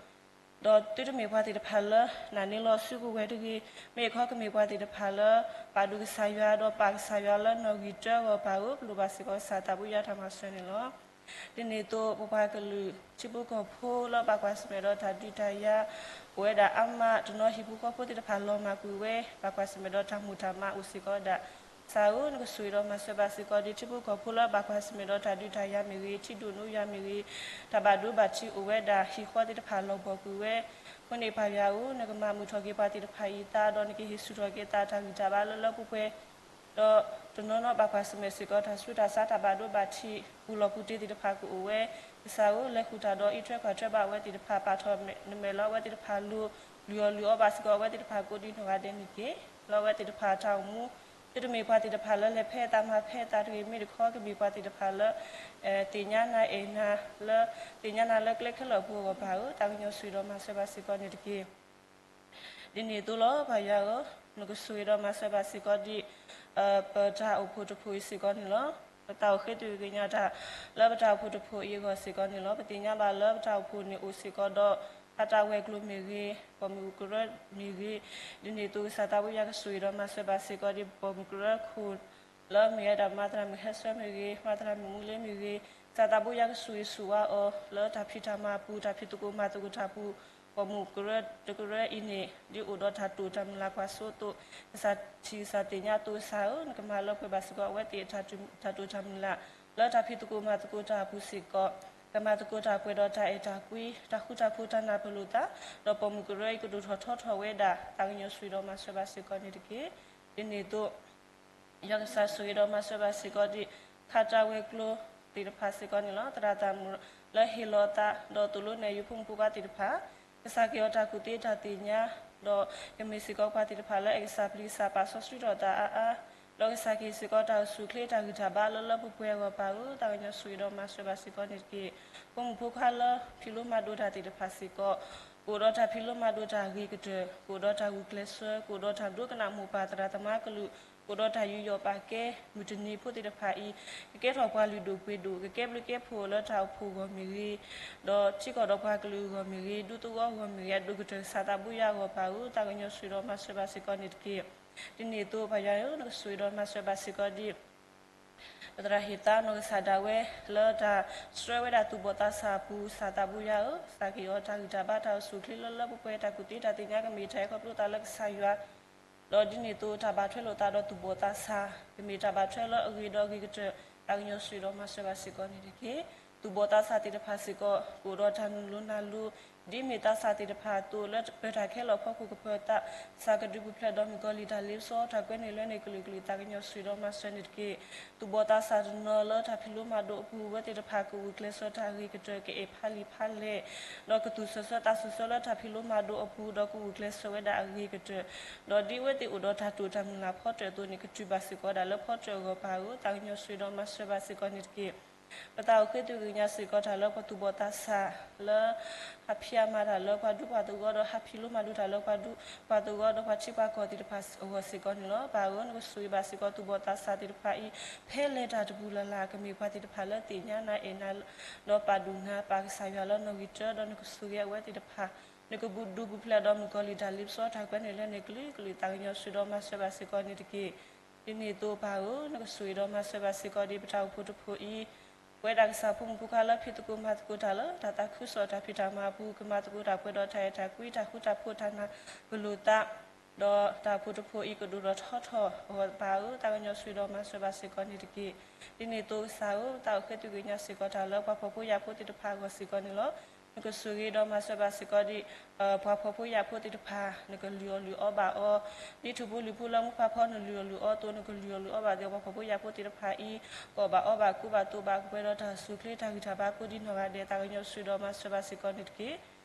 ဒီးသုတမ့ၢ်ပှၤသ့ၣ်တဖၣ်လၢ နာ်န့ၢ်လီၤစုကဝဲၤတဂ့ၤ, မ့ၢ်အခီကမ့ၢ်ပှၤသ့ၣ်တဖၣ်လၢ ပာ်ဒိၣ်ကစၢ်ယွၤ ဒီးပာ်ကစၢ်ယွၤလၢနီၣ်ဂံၢ်တၢအဂီၢ်ပၢ်ဧၢ, ပလိၣ်ဘၣ်စ့ၢ်ကီးကစၢ်သးပူၤယွၤတၢ်မၤစၢၤန့ၣ်လီၤ. ဒ်န့ၣ်အသိး ပပှၤကလုာ်ထံဖိကီၢ်ဖိလၢဘၣ်ကွၢ်ဆၢၣ်မဲာ်ဒီးတၢ်ဒုးတၢ်ယၤ အိၣ်ဝဲဒၣ်အါမး တနီၤဟံၣ်ဖိဃီဖိသ့ၣ်တဖၣ်လီၤမၢ်ကွံာ်ဝဲ ဘၣ်ကွၢ်ဆၢၣ်မဲာ်ဒီးတၢ်မူးတၢ်မၤအိၣ်စ့ၢ်ကီးဝဲဒၣ်, ကစၢ်ဧၢ, နကဆိၣ်ဂ့ၤဒီးမၤစၢၤဘၣ်စ့ၢ်ကီးဒ်ထံဖိကီၢ်ဖိလၢဘၣ်ကွၢ်ဆၢၣ်မဲာ်ဒီးတၢ်ဒုးတၢ်ယၤမ့ၢ်ဂ့ၤ, ထံဒိၣ်နိယၤမ့ၢ်ဂ့ၤ, တၢ်ဘၣ်ဒိဘၣ်ထံးအိၣ်ဝဲဒၣ်ဟံၣ်ဃီသ့ၣ်တဖၣ်လီၤဘီၣ်ကွံာ်ဝဲ, အဃိန့ၣ်ပၢ်ယွၤဧၢ, နကမၤမုာ်ထီၣ်က့ၤပှၤသ့ၣ်တဖၣ်အံၤအသး ဒီးနကဟ့ၣ်ဆူၣ်ထီၣ်က့ၤအသးတၢ်ဂံၢ်တၢ်ဘါလၢလၢပှဲၤပှဲၤ ဒီးတနီၤနီၤဘၣ်ကွၢ်ဆၢၣ်မဲာ်စ့ၢ်ကီးတၢ်ဆူးတၢ်ဆါ တၢ်ဘၣ်ဒိဘၣ်ထံး ပူၤလီၢ်ပူၤတ့သ့ၣ်တဖၣ်ကအိၣ်ဝဲ, ကစၢ်ဧၢ, လဲၤဃုာ်တၢ်ဒီးအံးထွဲကွၢ်ထွဲဘၣ်အဝဲသ့ၣ်တဖၣ် ပာ်ထီၣ်နမဲာ်လၢအဝဲသ့ၣ်တဖၣ်လိၤ, လုၢ်အီၣ်လုၢ်အီဘၣ်စ့ၢ်ကီးအဝဲသ့ၣ်တဖၣ်ကိးဒံနီၢ်ဂၤဒဲးန့ၣ်တက့ၢ်. လၢအဝဲသ့ၣ်တဖၣ်တၢ်အိၣ်မူ သုတမ့ၢ်ပှၤသ့ၣ်တဖၣ်လၢလဲၤဖဲအသးမၤဖဲအသးတဂ့ၤ, မ့ၢ်တခီကမ့ၢ်ပှၤသ့ၣ်တဖၣ်လၢ သ့ၣ်ညါနၤအဲၣ်နၤလၢ သ့ၣ်ညါနၤလၢကျဲခဲလၢာ်အပူၤအဂီၢ်ပၢ်ဧၢ, တၢ်ကညီၤဆိၣ်ဂ့ၤဒီးမၤစၢၤဘၣ်စ့ၢ်ကီးန့ၣ်တက့ၢ်. ဒ်န့ၣ်အသိးလီၤ ပၢ်ယွၤဧၢ, နကဆိၣ်ဂ့ၤဒီးမၤစၢၤဘၣ်စ့ၢ်ကီးဒ် ပတၢ်အိၣ်ဖှိၣ်တဖှိၣ်အံၤစ့ၢ်ကီးန့ၣ်လီၤ. ပသးအိၣ်ဃ့သုးက့ညါတၢ် လၢပတၢ်အိၣ်ဖှိၣ်တဖှိၣ်အံၤအဂီၢ်စ့ၢ်ကီးန့ၣ်လီၤ. ပသ့ၣ်ညါဘၣ်လၢပတၢ်အိၣ်ဖှိၣ်န့ၣ်အိၣ်စ့ၢ်ကီးဒီး ဖါတၢ်ဝဲၤကျိၤမ့ၢ်ဂ့ၤ, ပိာ်မုၣ်ကရၢမ့ၢ်ဂ့ၤ, ဒ်န့ၣ်အသိးကစၢ်သးပူၤယွၤကဆိၣ်ဂ့ၤဒီးမၤစၢၤဘၣ်စ့ၢ်ကီးဒ်ပိာ်မုၣ်ကရၢခိၣ် လၢမ့ၢ်ဝဲဒၣ်မၤသရၣ်မုၣ်ဟဲဆၢမ့ၢ်ဂ့ၤ, မၤသရၣ်မုၣ်မူလ့မ့ၢ်ဂ့ၤ, ကစၢ်သးပူၤယွၤကဆိၣ်ဂ့ၤဆိၣ်ဝါအီၤ လၢတၢ်ဖံးတၢ်မၤအပူၤ, တၢ်ဖံးသကိးမၤသကိးတၢ်ပူၤ, ပိာ်မုၣ်ကရၢတကရၢအံၤန့ၣ် ဒ်အိၣ်ဒီးတၢ်တိာ်တၢ်မုၢ်လၢ်ကွၢ်စိအသိး, ကစၢ်ထံၣ်ကစၢ်သ့ၣ်ညါအသိးကစၢ်ဧၢ, နကမၤလၢပှဲၤဘၣ်စ့ၢ်ကီး အဝဲသ့ၣ်တၢ်တိာ်တၢ်မုၢ်လၢ် လၢတၢ်ဖံးသကိးမၤသကိးတၢ်အပူၤစ့ၢ်ကီး, ကမၤသကိးတၢ်ပှဲၤဒီးတၢ်အဲၣ်တၢ်ကွံ, တၢ်ဃူတၢ်ဖိးတၢ်နၢ်ပၢၢ်လိာ်သး, ဒီးပိာ်မုၣ်ကရၢအံၤကဒိၣ်ထီၣ်ထီထီၣ်ဝဲဒၣ် သးကညီၤဆိၣ်ဂ့ၤဒီးမၤစၢၤဘၣ်စ့ၢ်ကီးန့ၣ်တက့ၢ်. ဒ်န့ၣ်အသိး ယွၤကစၢ်ဆိၣ်ဂ့ၤဒီးမၤစၢၤဘၣ်စ့ၢ်ကီးဒ် ခးတၢ်ဝဲၤကျိၤသ့ၣ်တဖၣ်စ့ၢ်ကီးန့ၣ်လီၤ. သရၣ်သးမုၣ်လၢဟ့ၣ်လီၤအသး ဒီးသိၣ်လိနဲၣ်ယုာ်ဖိမုၣ်ဖိခွါသ့ၣ်တဖၣ်, ကစၢ်ကဟ့ၣ်အီၤတၢ်ကူၣ်သ့တၢ်သ့ၣ်ညါ, ဒီးကမ့ၢ်စ့ၢ်ကီးပှၤသ့ၣ်တဖၣ်လၢအဲၣ်ကစၢ်ပျံၤကစၢ် ပာ်စီဆှံထီၣ်အသးအါအါ, ဒီးကစၢ်ကဟ့ၣ်စ့ၢ်ကီးတၢ်အိၣ်ဆူၣ်အိၣ်ချ့တၢ်ဂံၢ်တၢ်ဘါလၢလၢပှဲၤပှဲၤအဂီၢ်ပၢ်ဧၢ, သးကညီၤဆိၣ်ဂ့ၤဒီးမၤစၢၤဘၣ်စ့ၢ်ကီးန့ၣ်တက့ၢ်. ဖိမုၣ်ဖိခွါလၢဖံးလိမၤဒိးတၢ်သ့ၣ်တဖၣ်စ့ၢ်ကီး ကအိၣ်ဒီးတၢ်ဖံးလိမၤဒိးတၢ်အဂ့ၤကတၢၢ်, ကအိၣ်ဒီးတၢ်ဂုာ်ကျဲးစၢး, ကအိၣ်ဒီးတၢ်ဒိကနၣ်မိၢ်ပၢ်သရၣ်သမါကလုာ်, ကအိၣ်ဒီးတၢ်ယူးယီၣ်ပာ်ကဲ မုၢ်တနံၤဖိသ့ၣ်တဖၣ်အံၤ, ကကဲထီၣ်ပှၤလုၢ်ဒိၣ်ပှ့ၤဒိၣ်, ကကဲဘျုးကဲဖှိၣ်လၢတၢ်အိၣ်ဖှိၣ်အဂီၢ်မ့ၢ်ဂ့ၤ, ဒီးထံကီၢ်ဒီးပှၤကလုာ်အဂီၢ်မ့ၢ်ဂ့ၤ, ဒူသဝီအဂီၢ်မ့ၢ်ဂ့ၤ, အဒိၣ်ကတၢၢ်ကစၢ်သးဘိယွၤအဂီၢ်ပၢ်ဧၢ, သးကညီၤဆိၣ်ဂ့ၤဒီးမၤစၢၤဘၣ်စ့ၢ်ကီးန့ၣ်တက့ၢ်. ဒ်န့ၣ်အသိးပၢ်ယွၤဧၢ, နကဆိၣ်ဂ့ၤဒီးမၤစၢၤဘၣ်စ့ၢ်ကီးဒ် ပသရၣ်ဟ့ၣ်သါနီၢ်ကစၢ်ဒၣ်ဝဲ လၢတၢ်ဆှၢဝဲဒၣ်သူၣ်ဘီၣ်သးစၢ်အပူၤ ကစၢ်သးဘိယွၤဧၢ, ကစၢ်ကဟ့ၣ်အီၤတၢ်ဂံၢ်တၢ်ဘါတၢ်အိၣ်ဆူၣ်အိၣ်ချ့လၢလၢပှဲၤပှဲၤ တၢ်ကူၣ်သ့တၢ်သ့ၣ်ညါကမ့ၢ်တၢ်အဲၣ်ခီဖျိသးလၢကစၢ်ယွၤ, ဒီးဒ်န့ၣ်အသိးတၢ်ဘၣ်ထွဲလိာ်သးဒီးသူၣ်ဘီၣ်သးစၢ် ကမ့ၢ်တၢ်ဘၣ်ထွဲလၢအဂ့ၤဒီးအဂ့ၤကတၢၢ်, သးကညီၤဆိၣ်ဂ့ၤဒီးမၤစၢၤဘၣ်စ့ၢ်ကီးန့ၣ်တက့ၢ်. သူၣ်ဘီၣ်သးစၢ်သ့ၣ်တဖၣ်စ့ၢ်ကီး ကအိၣ်ဒီးတၢ်နုာ်လီၤနၢ်လီၤ ဒ်မ့ၢ်သးစၢ်သ့ၣ်တဖၣ်အသိး လၢပၢၤတၢ်ခဲလၢာ်အဖီခိၣ်ကပၢၤသး, ကစၢ်ကဒုးပူၤဖျဲးဒီးမုၣ်ကီၤလံၢ်တၢ်လ့ပစီ တၢ်ကွဲန့ၢ်လၢန့ၣ်ကလုာ်ကလုာ် သးကညီၤဆိၣ်ဂ့ၤဒီးမၤစၢၤန့ၣ်တက့ၢ်. သူၣ်ဘီၣ်သးစၢ်တနီၤလၢတၢ်ဖံးလိမၤဒိးအပူၤ အဝဲသ့ၣ်တဖၣ်ကဂုာ်ကျဲးစၢးတၢ်အဂ့ၤကတၢၢ် ကအဲၣ်ဖးလံာ်ဖးလဲၢ်, ဒီးကသူၣ်စၢၤဆၢသးစၢၤဆၢလၢတၢ်ဖံးလိမၤဒိးအပူၤ ဒီးကဂုာ်ကျဲးစၢးဝဲဒၣ်အဂ့ၤကတၢၢ်, ဒီးဒ်အဝဲသ့ၣ်အိၣ်ဒီးတၢ်တိာ်တၢ်မုၢ်လၢ်ဖီတၢၣ်အသိးန့ၣ် ကတုၤဘၣ်စ့ၢ်ကီးဒၣ်လၢဖီတၢၣ်အဂီၢ်ပၢ်ဧၢ, သးကညီၤဆိၣ်ဂ့ၤဒီးမၤစၢၤဘၣ်စ့ၢ်ကီးန့ၣ်တက့ၢ်. ပသးအိၣ်ဃ့သုးဂ့ၤညါစ့ၢ်ကီးတၢ်လၢပှၤသူၣ်ဘီၣ်သးစၢ်လၢ ဟးဖံးအမၤတၢ်လၢပှၤဒူပှၤသဝီဒီး ဟးဖံးလိမၤဒိးတၢ်လၢပှၤဒူပှၤသဝီဒီးပှၤထံပှၤကီၢ်သ့ၣ်တဖၣ်အဂီၢ်စ့ၢ်ကီးန့ၣ်လီၤ. ပၢ်ဧၢ, နကဆိၣ်ဂ့ၤဘၣ်စ့ၢ်ကီးသူၣ်ဘီၣ်သးစၢ်သ့ၣ်တဖၣ်အံၤ ဖဲလဲၤတၢ်တပူၤလၢ်လၢ် ကမ့ၢ်ပှၤသ့ၣ်တဖၣ်လၢသ့ၣ်ညါနၤအဲၣ်နၤ ဒီးပာ်ဒိၣ်နၤပာ်ကစၢ်ယွၤလၢနီၣ်ဂံၢ်တၢ ဒီးနကဆိၣ်ဂ့ၤအဝဲသ့ၣ်တဖၣ်, နကဒုးပူၤဖျဲးဒီးမုၣ်ကီၤလံၢ်တၢ်လ့ပစီ တၢ်ကွဲန့ၢ်လၢန့ၣ်ကလုာ်ကလုာ် သးကညီၤဆိၣ်ဂ့ၤဒီးမၤစၢၤဘၣ်စ့ၢ်ကီးန့ၣ်တက့ၢ်. ဒ်န့ၣ်အသိးပၢ်ဧၢ, နကဆိၣ်ဂ့ၤဒီးမၤစၢၤဘၣ်စ့ၢ်ကီးဒ်ပတၢ်အိၣ်ဖှိၣ်တဖှိၣ်အံၤ, ပဝဲဒၣ်ကစၢ်ဖိမုၣ်ဖိခွါလၢဖံးသကိးမၤသကိးတၢ်လၢ တၢ်သးခုကစီၣ်တၢ်ဖံးတၢ်မၤအပူၤ ကမၤသကိးတၢ်ပှဲၤဒီးတၢ်အဲၣ်တၢ်ကွံ တၢ်ဃူတၢ်ဖိး တၢ်နၢ်ပၢၢ်လိာ်သး, ဒီးတၢ်အိၣ်ဖှိၣ်တဖှိၣ်အံၤကဒိၣ်ထီၣ်ထီထီၣ်အဂီၢ်ပၢ်ဧၢ, သးကညီၤဆိၣ်ဂ့ၤဒီးမၤစၢၤဘၣ်စ့ၢ်ကီးန့ၣ်တက့ၢ်. ဒ်န့ၣ်အသိးကစၢ်ဧၢ, သးအိၣ်ဃ့သုးဂ့ၤညါစ့ၢ်ကီးတၢ်လၢပှၤဖှီၣ်ဖိယာ်ဖိသ့ၣ်တဖၣ်အဂီၢ်စ့ၢ်ကီးန့ၣ်လီၤ. နကဆိၣ်ဂ့ၤဒီးမၤစၢၤဘၣ်စ့ၢ်ကီးဒ် ပှၤဖှီၣ်ဖိယာ်ဖိသ့ၣ်တဖၣ် နကလုၢ်အီၣ်လုၢ်အီဘၣ်အီၤ, ဒ်ထူဖိလံၤဖိလၢမူဖးဖီနလုၢ်အီၣ်လုၢ်အီအသိး နကလုၢ်အီၣ်လုၢ်အီဘၣ်သ့ၣ် ပှၤဖှီၣ်ဖိယာ်ဖိသ့ၣ်တဖၣ်အံၤ ကအီၣ်ဘၣ်အီဘၣ်ကူဘၣ်သိးဘၣ်ကပှဲၤဒီးတၢ်အိၣ်ဆူၣ်အိၣ်ချ့တၢ်ဂံၢ်တၢ်ဘါကိးဒ်နီၢ်ဂၤဒဲး သးကညီၤဆိၣ်ဂ့ၤဒီးမၤစၢၤဘၣ်စ့ၢ်ကီးန့ၣ်တက့ၢ်.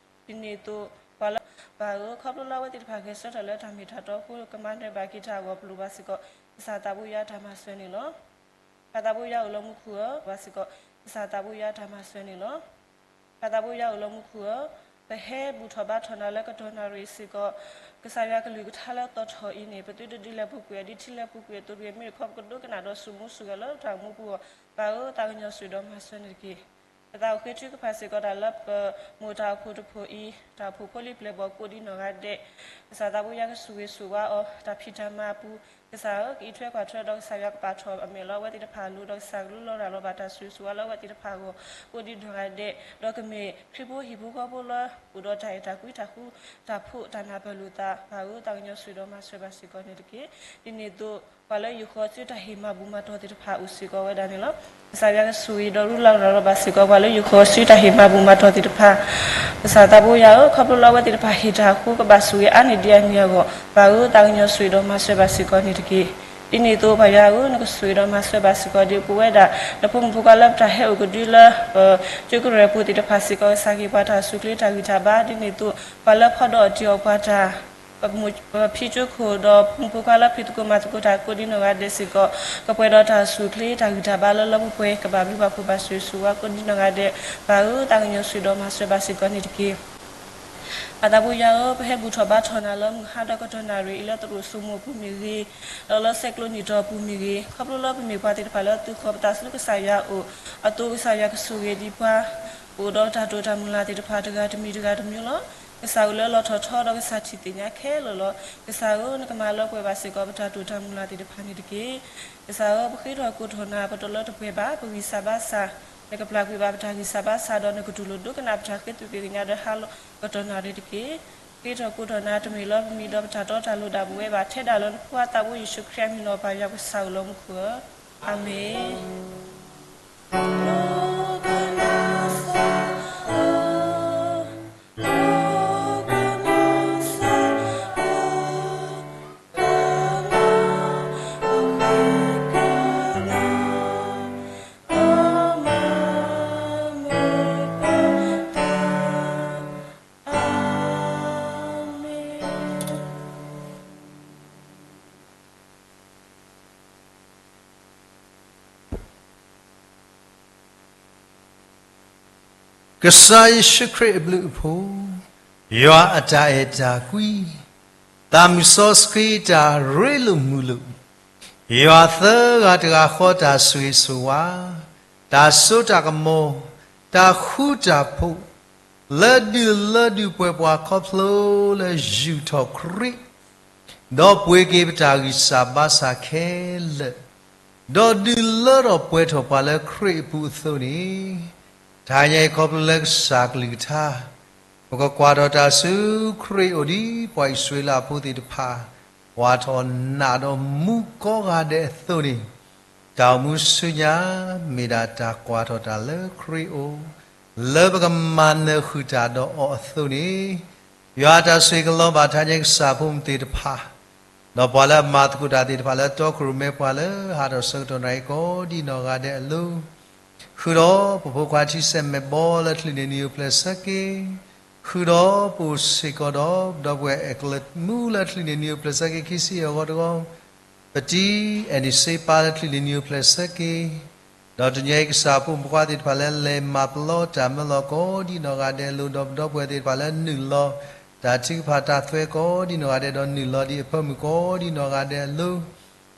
ဒ်န့ၣ်အသိး ပှၤလၢ ပၢ်ဧၢ, ခီဖျိလၢအဝဲသ့ၣ်တဖၣ်ဂဲၤဆၢထၢၣ်လၢတၢ်မ့ၢ်တၢ်တီအဃိ ကမၤနၢၤဘၣ်က့ၤတၢ်အဂီၢ် ပလိၣ်ဘၣ်စ့ၢ်ကီး ကစၢ်သးဘိယွၤတၢ်မၤစၢၤန့ၣ်လီၤ. ပၢ်သးဘိယွၤအိၣ်လၢမူခိၣ်ဧၢ, ဘၣ်စ့ၢ်ကီး ကစၢ်သးဘိယွၤတၢ်မၤစၢၤန့ၣ်လီၤ. ပၢ်သးဘိယွၤအိၣ်လၢမူခိၣ်ဧၢ, ပဟဲဘူၣ်ထီၣ်ဘါထီၣ်နၤလၢကတီၢ်နၣ်ရံၣ်စ့ၢ်ကီး, ကစၢ်ယွၤကလုၢ်ကထါလၢသီၣ်ထီၣ်အံၤန့ၣ် ပသုတဒုးလဲၤပူၤကွံာ် ဒ်ထံလဲၤပူၤကွံာ်အသိးတဂ့ၤ, မ့ၢ်တခီပကဒိကနၣ်ဒီးစူးမူစူးဂဲၤလၢတၢ်အိၣ်မူပူၤအဂီၢ်, ပၢ်ဧၢ, သးကညီၤဆိၣ်ဂ့ၤဒီးမၤစၢၤန့ၣ်တက့ၢ်. ပသးအိၣ်ဃ့ထုကဖၣ်စ့ၢ်ကီးတၢ်လၢပမိၢ်တၢ်အိၣ်ဖှိၣ်တဖှိၣ်အံၤ, တၢ်အိၣ်ဖှိၣ်ဖိလံၤပျဲၢ်ဘီၣ်ကိးဒ်နီၢ်ဂၤဒဲး, ကစၢ်သးဘိယွၤကဆိၣ်ဂ့ၤဆိၣ်ဝါအီၤ, တၢ်ဖံးတၢ်မၤအပူၤ, ကစၢ်ဧၢ, ကအံးထွဲကွၢ်ထွဲဒီးကစၢ်ယွၤကပာ်ထီၣ်အမဲာ်လီၤအဝဲသ့ၣ်တဖၣ်အလိၤ, ဒီးကစၢ်ကလူလီၤရၤလီၤဘၣ်တၢ်ဆိၣ်ဂ့ၤဆိၣ်ဝါလၢအဝဲသ့ၣ်တဖၣ်အဂီၢ် ကိးဒ်နီၢ်ဂၤဒဲး, ဒီးကမ့ၢ်ခရံာ်ဖိဟံၣ်ဖိဃီဖိလၢ အိၣ်ဒီးတၢ်အဲၣ်တၢ်ကွံ တၢ်ဃူတၢ်ဖိး တၢ်နၢ်ပၢၢ်လိာ်သး, ပၢ်ဧၢ, သးကညီၤဆိၣ်ဂ့ၤဒီးမၤစၢၤဘၣ်စ့ၢ်ကီးန့ၣ်တက့ၢ်. ဒ်န့ၣ်အသိး ပှၤလၢယိၤဃီၤဆူတၢ်ဟ့ၣ်မၤဘူၣ်မၤတီၢ်သ့ၣ်တဖၣ်အိၣ်စ့ၢ်ကီးဝဲဒၣ်န့ၣ်လီၤ. ကစၢ်ယွၤကဆိၣ်ဂ့ၤဒီးရူလီၤရၤလီၤဘၣ်စ့ၢ်ကီး ပှၤလၢယိၤဃီၤဆူတၢ်ဟ့ၣ်မၤဘူၣ်မၤတီၢ်သ့ၣ်တဖၣ်, ကစၢ်သးဘိယွၤဧၢ, ခီဖျိလၢအဝဲသ့ၣ်တဖၣ်ဟ့ၣ်တၢ်အဃိ ကဘၣ်ဆိၣ်ဂ့ၤအါန့ၢ်ဒံးအန့ၣ်အဂီၢ်, ပၢ်ဧၢ, သးကညီၤဆိၣ်ဂ့ၤဒီးမၤစၢၤဘၣ်စ့ၢ်ကီးန့ၣ်တက့ၢ်. ဒ်န့ၣ်အသိးပၢ်ယွၤဧၢ, နကဆိၣ်ဂ့ၤဒီးမၤစၢၤဘၣ်စ့ၢ်ကီးဒ်ပဝဲဒၣ် နဖိမုၣ်ဖိခွါလၢပတၢ်ဟဲအိၣ်ကဒုလၢ ကၠိကရၢၢ်ပူၤသ့ၣ်တဖၣ်စ့ၢ်ကီး, ကစၢ်ကဟ့ၣ်ပှၤတၢ်အိၣ်ဆူၣ်အိၣ်ချ့တၢ်ဂံၢ်တၢ်ဘါ, ဒ်န့ၣ်အသိး ပှၤလၢဖီဒီးအီၣ်တံၢ်အီၣ်ပှၤတၢ် ပမိၢ်ပၢ်ဖံးကၠိခိၣ်ဒီးဖိမုၣ်ဖိခွါလၢဖံးသကိးမၤသကိးတၢ်ကိးဒ်နီၢ်ဂၤဒဲးစ့ၢ်ကီး, ကပှဲၤဒီးတၢ်အိၣ်ဆူၣ်အိၣ်ချ့တၢ်ဂံၢ်တၢ်ဘါလၢလၢပှဲၤပှဲၤ, ကဘၣ်ဘျုးဘၣ်ဖှိၣ်ဘၣ်ဆိၣ်ဂ့ၤဆိၣ်ဝါကိးဒ်နီၢ်ဂၤဒဲး, ပၢ်ဧၢ, သးကညီၤဆိၣ်ဂ့ၤဒီးမၤစၢၤဘၣ်စ့ၢ်ကီးန့ၣ်တက့ၢ်. ပၢ်သးဘိယွၤဧၢ, ပဟဲဘူၣ်ထီၣ်ဘါထီၣ်နၤလၢမုၢ်ဟါဒီးကတီၢ်နၣ်ရံၣ်အံၤ လၢသရိာ်စိမိၢ်အပူၤမ့ၢ်ဂ့ၤ, ဒီးလၢဆဲးကျိးနံၣ်တီၤအပူၤမ့ၢ်ဂ့ၤ, ခီဖျိလၢပမ့ၢ်ပှၤသ့ၣ်တဖၣ်လၢသုးခီၣ်ပသးဆူကစၢ်ယွၤအအိၣ်အသိး, ကစၢ်ယွၤကဆိၣ်ဂ့ၤဒံးပှၤ ပအိၣ်ဒီးတၢ်တိာ်တၢ်မုၢ်လၢ်သ့ၣ်တဖၣ်တဂၤတမံၤတဂၤတမံၤလီၤ. ကစၢ်အိၣ်လၢလီၢ်ထီၣ်ထီဒီးကစၢ်ထံၣ်သ့ၣ်ညါခဲလၢာ်လီၤ. ကစၢ်ဧၢ, နကမၤလၢပှဲၤဘၣ်စ့ၢ်ကီးပတၢ်တိာ်တၢ်မုၢ်လၢ်သ့ၣ်တဖၣ်န့ၣ်တက့ၢ်. ကစၢ်ဧၢ, ပဃ့ထီၣ်ကိးထီၣ်နၤ ပတလၢတပှဲၤဘၣ်, ပဂံၢ်စၢ်ဘါစၢ် နကပျၢ်ကွံာ်ဘၣ်ပတၢ်ဂံၢ်စၢ်ဘါစၢ်ဒီး နကတူၢ်လိာ်ဒိကနၣ်ပတၢ်ဃ့သွံၣ်က့ၤကညးဒီးဟါလီၤကတီၢ်နၣ်ရံၣ်တက့ၢ်. ဃ့ထီၣ်ကိးထီၣ်နၤတမ့ၢ်လီၤပမံၤဒီးပတၢ်တီတၢ်လိၤဒၣ်ပဝဲဘၣ် ထဲဒၣ်လၢနဖိခွါသးဘိယ့ၣ်ၡူးခရံာ်အမံၤလီၤ. ပၢ်ယွၤကစၢ်ဧၢ လီၤမူခိၣ်ဧၢ, အၤမ့ၣ်. ကစၢ်ယ့ၣ်ၡူးခရံာ်အဘျုးအဖှိၣ်, ယွၤအတၢ်အဲၣ်တၢ်ကွံ, သးမုၢ်စီဆှံတၢ်ရ့လိာ်မုာ်လိာ်, ယွၤသၢဂၤတဂၤဃီတၢ်ဆိၣ်ဂ့ၤဆိၣ်ဝါ, တၢ်စိတၢ်ကမီၤ, တၢ်ဃူတၢ်ဖိး, လၢဒုးလၢဒုးပှဲၤပှၤခီဖျိလၢယူာ်ထီၣ်ခရံာ် ဒီးပှ့ၤက့ၤပတၢ်ဂံၢ်စၢ်ဘါစၢ်ခဲလၢာ်, ဒီးဒုးလၢထီၣ်ပှဲၤထီၣ်ပှၤလၢခရံာ်အပူၤအသိးန့ၣ်, တဟါညါအံၤခီဖျိလၢကစၢ်ကလုၢ်ကထါ, ပကကွၢ်ထီၣ်တၢ်ဆူခရံာ်အအိၣ်ဒ်ပှၤအံၣ်စရ့လးဖိသ့ၣ်တဖၣ် ကွၢ်ထီၣ်နာ်ဒီးမူကိးဂၤဒဲးအသိးန့ၣ်, တၢ်အိၣ်မူဆူညါ မ့ၢ်ဒၣ်တၢ်ကွၢ်ထီၣ်တၢ်လၢခရံာ်အအိၣ်, လၢပကမၤနၢၤဃုာ်တၢ်ဒီးအီၤအသိးန့ၣ်, ယွၤအတၢ်ဆိၣ်ဂ့ၤကလီၤဘၣ်ထါညါကစၢ်ဖိမုၣ်သ့ၣ်တဖၣ်, ဒီးပှၤလၢအမၤသကိးတၢ်သ့ၣ်တဖၣ်လၢတီခိၣ်ရိၣ်မဲပှၤလၢဟးထီၣ်ဆၢကတီၢ်နၣ်ရံၣ်ကိးဒံနီၢ်ဂၤဒဲးအလိၤ, ဃုာ်ဒီးပဖိခွါထံဆဲးမဲာ်ဘီလၢချုးန့ၣ်နံၤအိၣ်ဖျဲၣ်ဆၢက့ၤ, ဃုာ်ဒီးပအိၣ်စ့ၢ်ကီးဒီး ဒီပုၢ်ဝဲၢ်အဲၣ်ကျၢၤမူလၢချုးန့ၣ်နံၤအိၣ်ဖျဲၣ်ဆၢက့ၤခံဆံယဲၢ်ဂီၤတဂီၤ, ပတံၤအဲၣ်နံၣ်စ့ပၢ်လၢချုးန့ၣ်နံၤအိၣ်ဖျဲၣ်ဆၢက့ၤ, ဒီးတနံၤအံၤကစၢ်ဖိမုၣ်ဖိခွါသ့ၣ်တဖၣ်လၢလဲၤမၤပလီတၢ်မၢလီၤကိးဒံနီၢ်ဂၤဒဲးအလိၤ, ဒီးပဒီပုၢ်ဝဲၢ်သ့ၣ်တဖၣ်လၢနုာ်လီၤတၢ်ထုကဖၣ်တၢ်သွဲကိးဒံနီၢ်ဂၤဒဲး, ဒီးနုာ်လီၤဒံးအဖၢမုၢ်ကိးဒံနီၢ်ဂၤဒဲးအလိၤ,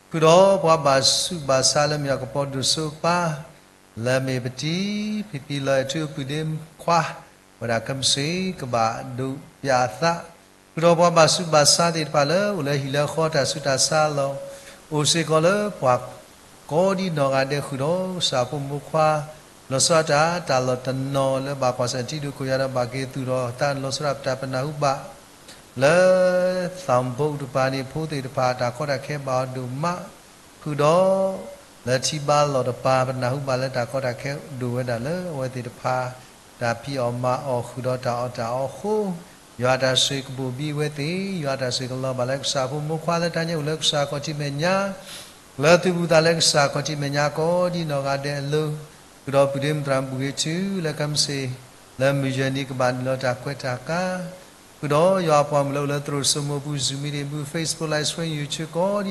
ဃုာ်ဒီးပှၤဘၣ်ဆူးဘၣ်ဆါလၢမုၢ်ယီၤကပီၤဒိၣ်စိအပၢ် လၢအမ့ၢ်ပတံၤဖံဖံလီၤအဲၣ်ထူအပုၢ်ဒ့ခွါ, ဝဲဒၣ်ခဲမုၢ်ဆ့ၣ်ကဘၣ်ဒိးပၠးအသး, ဃုာ်ဒီးပှၤဘၣ်ဆူးဘၣ်ဆါသ့ၣ်တဖၣ်လၢအိၣ်လၢဟံၣ်လၢဃီတၢ်ဆူးတၢ်ဆါအလီၢ်, အိၣ်စ့ၢ်ကီးလၢပှၤကိးဒံနီၢ်ဂၤဒဲး, ဃုာ်ဒီးကစၢ်ဖိမုၣ်ဖိခွါ လီၤဆီဒၣ်တၢ် တၢ်လီၢ်တနီၤလၢဘၣ်ကွၢ်ဆၢၣ်ထံဒိၣ်ခိၣ်ယွၤဒီးဘၣ်က့ၤသူၣ်ထီၣ်အသးန့ၣ် လီၤဆီဒၣ်ပတၢ်ပနၢ်ဟူဘၣ် လၢသးဘိတပၤန့ၣ် ဖိသ့ၣ်တဖၣ် တၢ်ကီတၢ်ခဲဘၣ်အီၤဒိၣ်မး, ဃုာ်ဒီး လၢထံဘါလီၢ်တပၤ ပနၢ်ဟူဘၣ်လၢတၢ်ကီတၢ်ခဲဒိၣ်ဝဲဒၣ်လၢအဝဲသ့ၣ်တဖၣ် တၢ်ဖံးအီၣ်မၤအီၣ်ဃုာ်ဒီးတၢ်အီၣ်တၢ်အီအဃိ, ယွၤအတၢ်ဆိၣ်ဂ့ၤကဘိၣ်ဘံအဝဲသ့ၣ်, ယွၤအတၢ်ဆိၣ်ဂ့ၤကလီၤဘၣ်လၢကစၢ်ဖိမုၣ်ဖိခွါလၢတၢ်ညါအိၣ်လၢကစၢ်ခီၣ်ထံးမဲာ်ညါ လၢသူၣ်ဘူၣ်သးလၢကစၢ်ခီၣ်ထံးမဲာ်ညါကိးဒံနီၢ်ဂၤဒဲးအလိၤ, ဃုာ်ဒီးပုၢ်ဒ့မုၣ်သရၣ်မုၣ်ဘှံးထူလၢခဲမုၢ်ဆ့ၣ် လၢမုၢ်ယဲၢ်နံၤကဘၣ်နုာ်လီၤတၢ်ကွဲးတၢ်ကါ, ဃုာ်ဒီးယွၤအပှၤမုၣ်လၢအိၣ်လၢသရိာ်စိမိၤပူၤ Zoom meeting ပူၤ Facebook Live Stream YouTube ကိးဒံ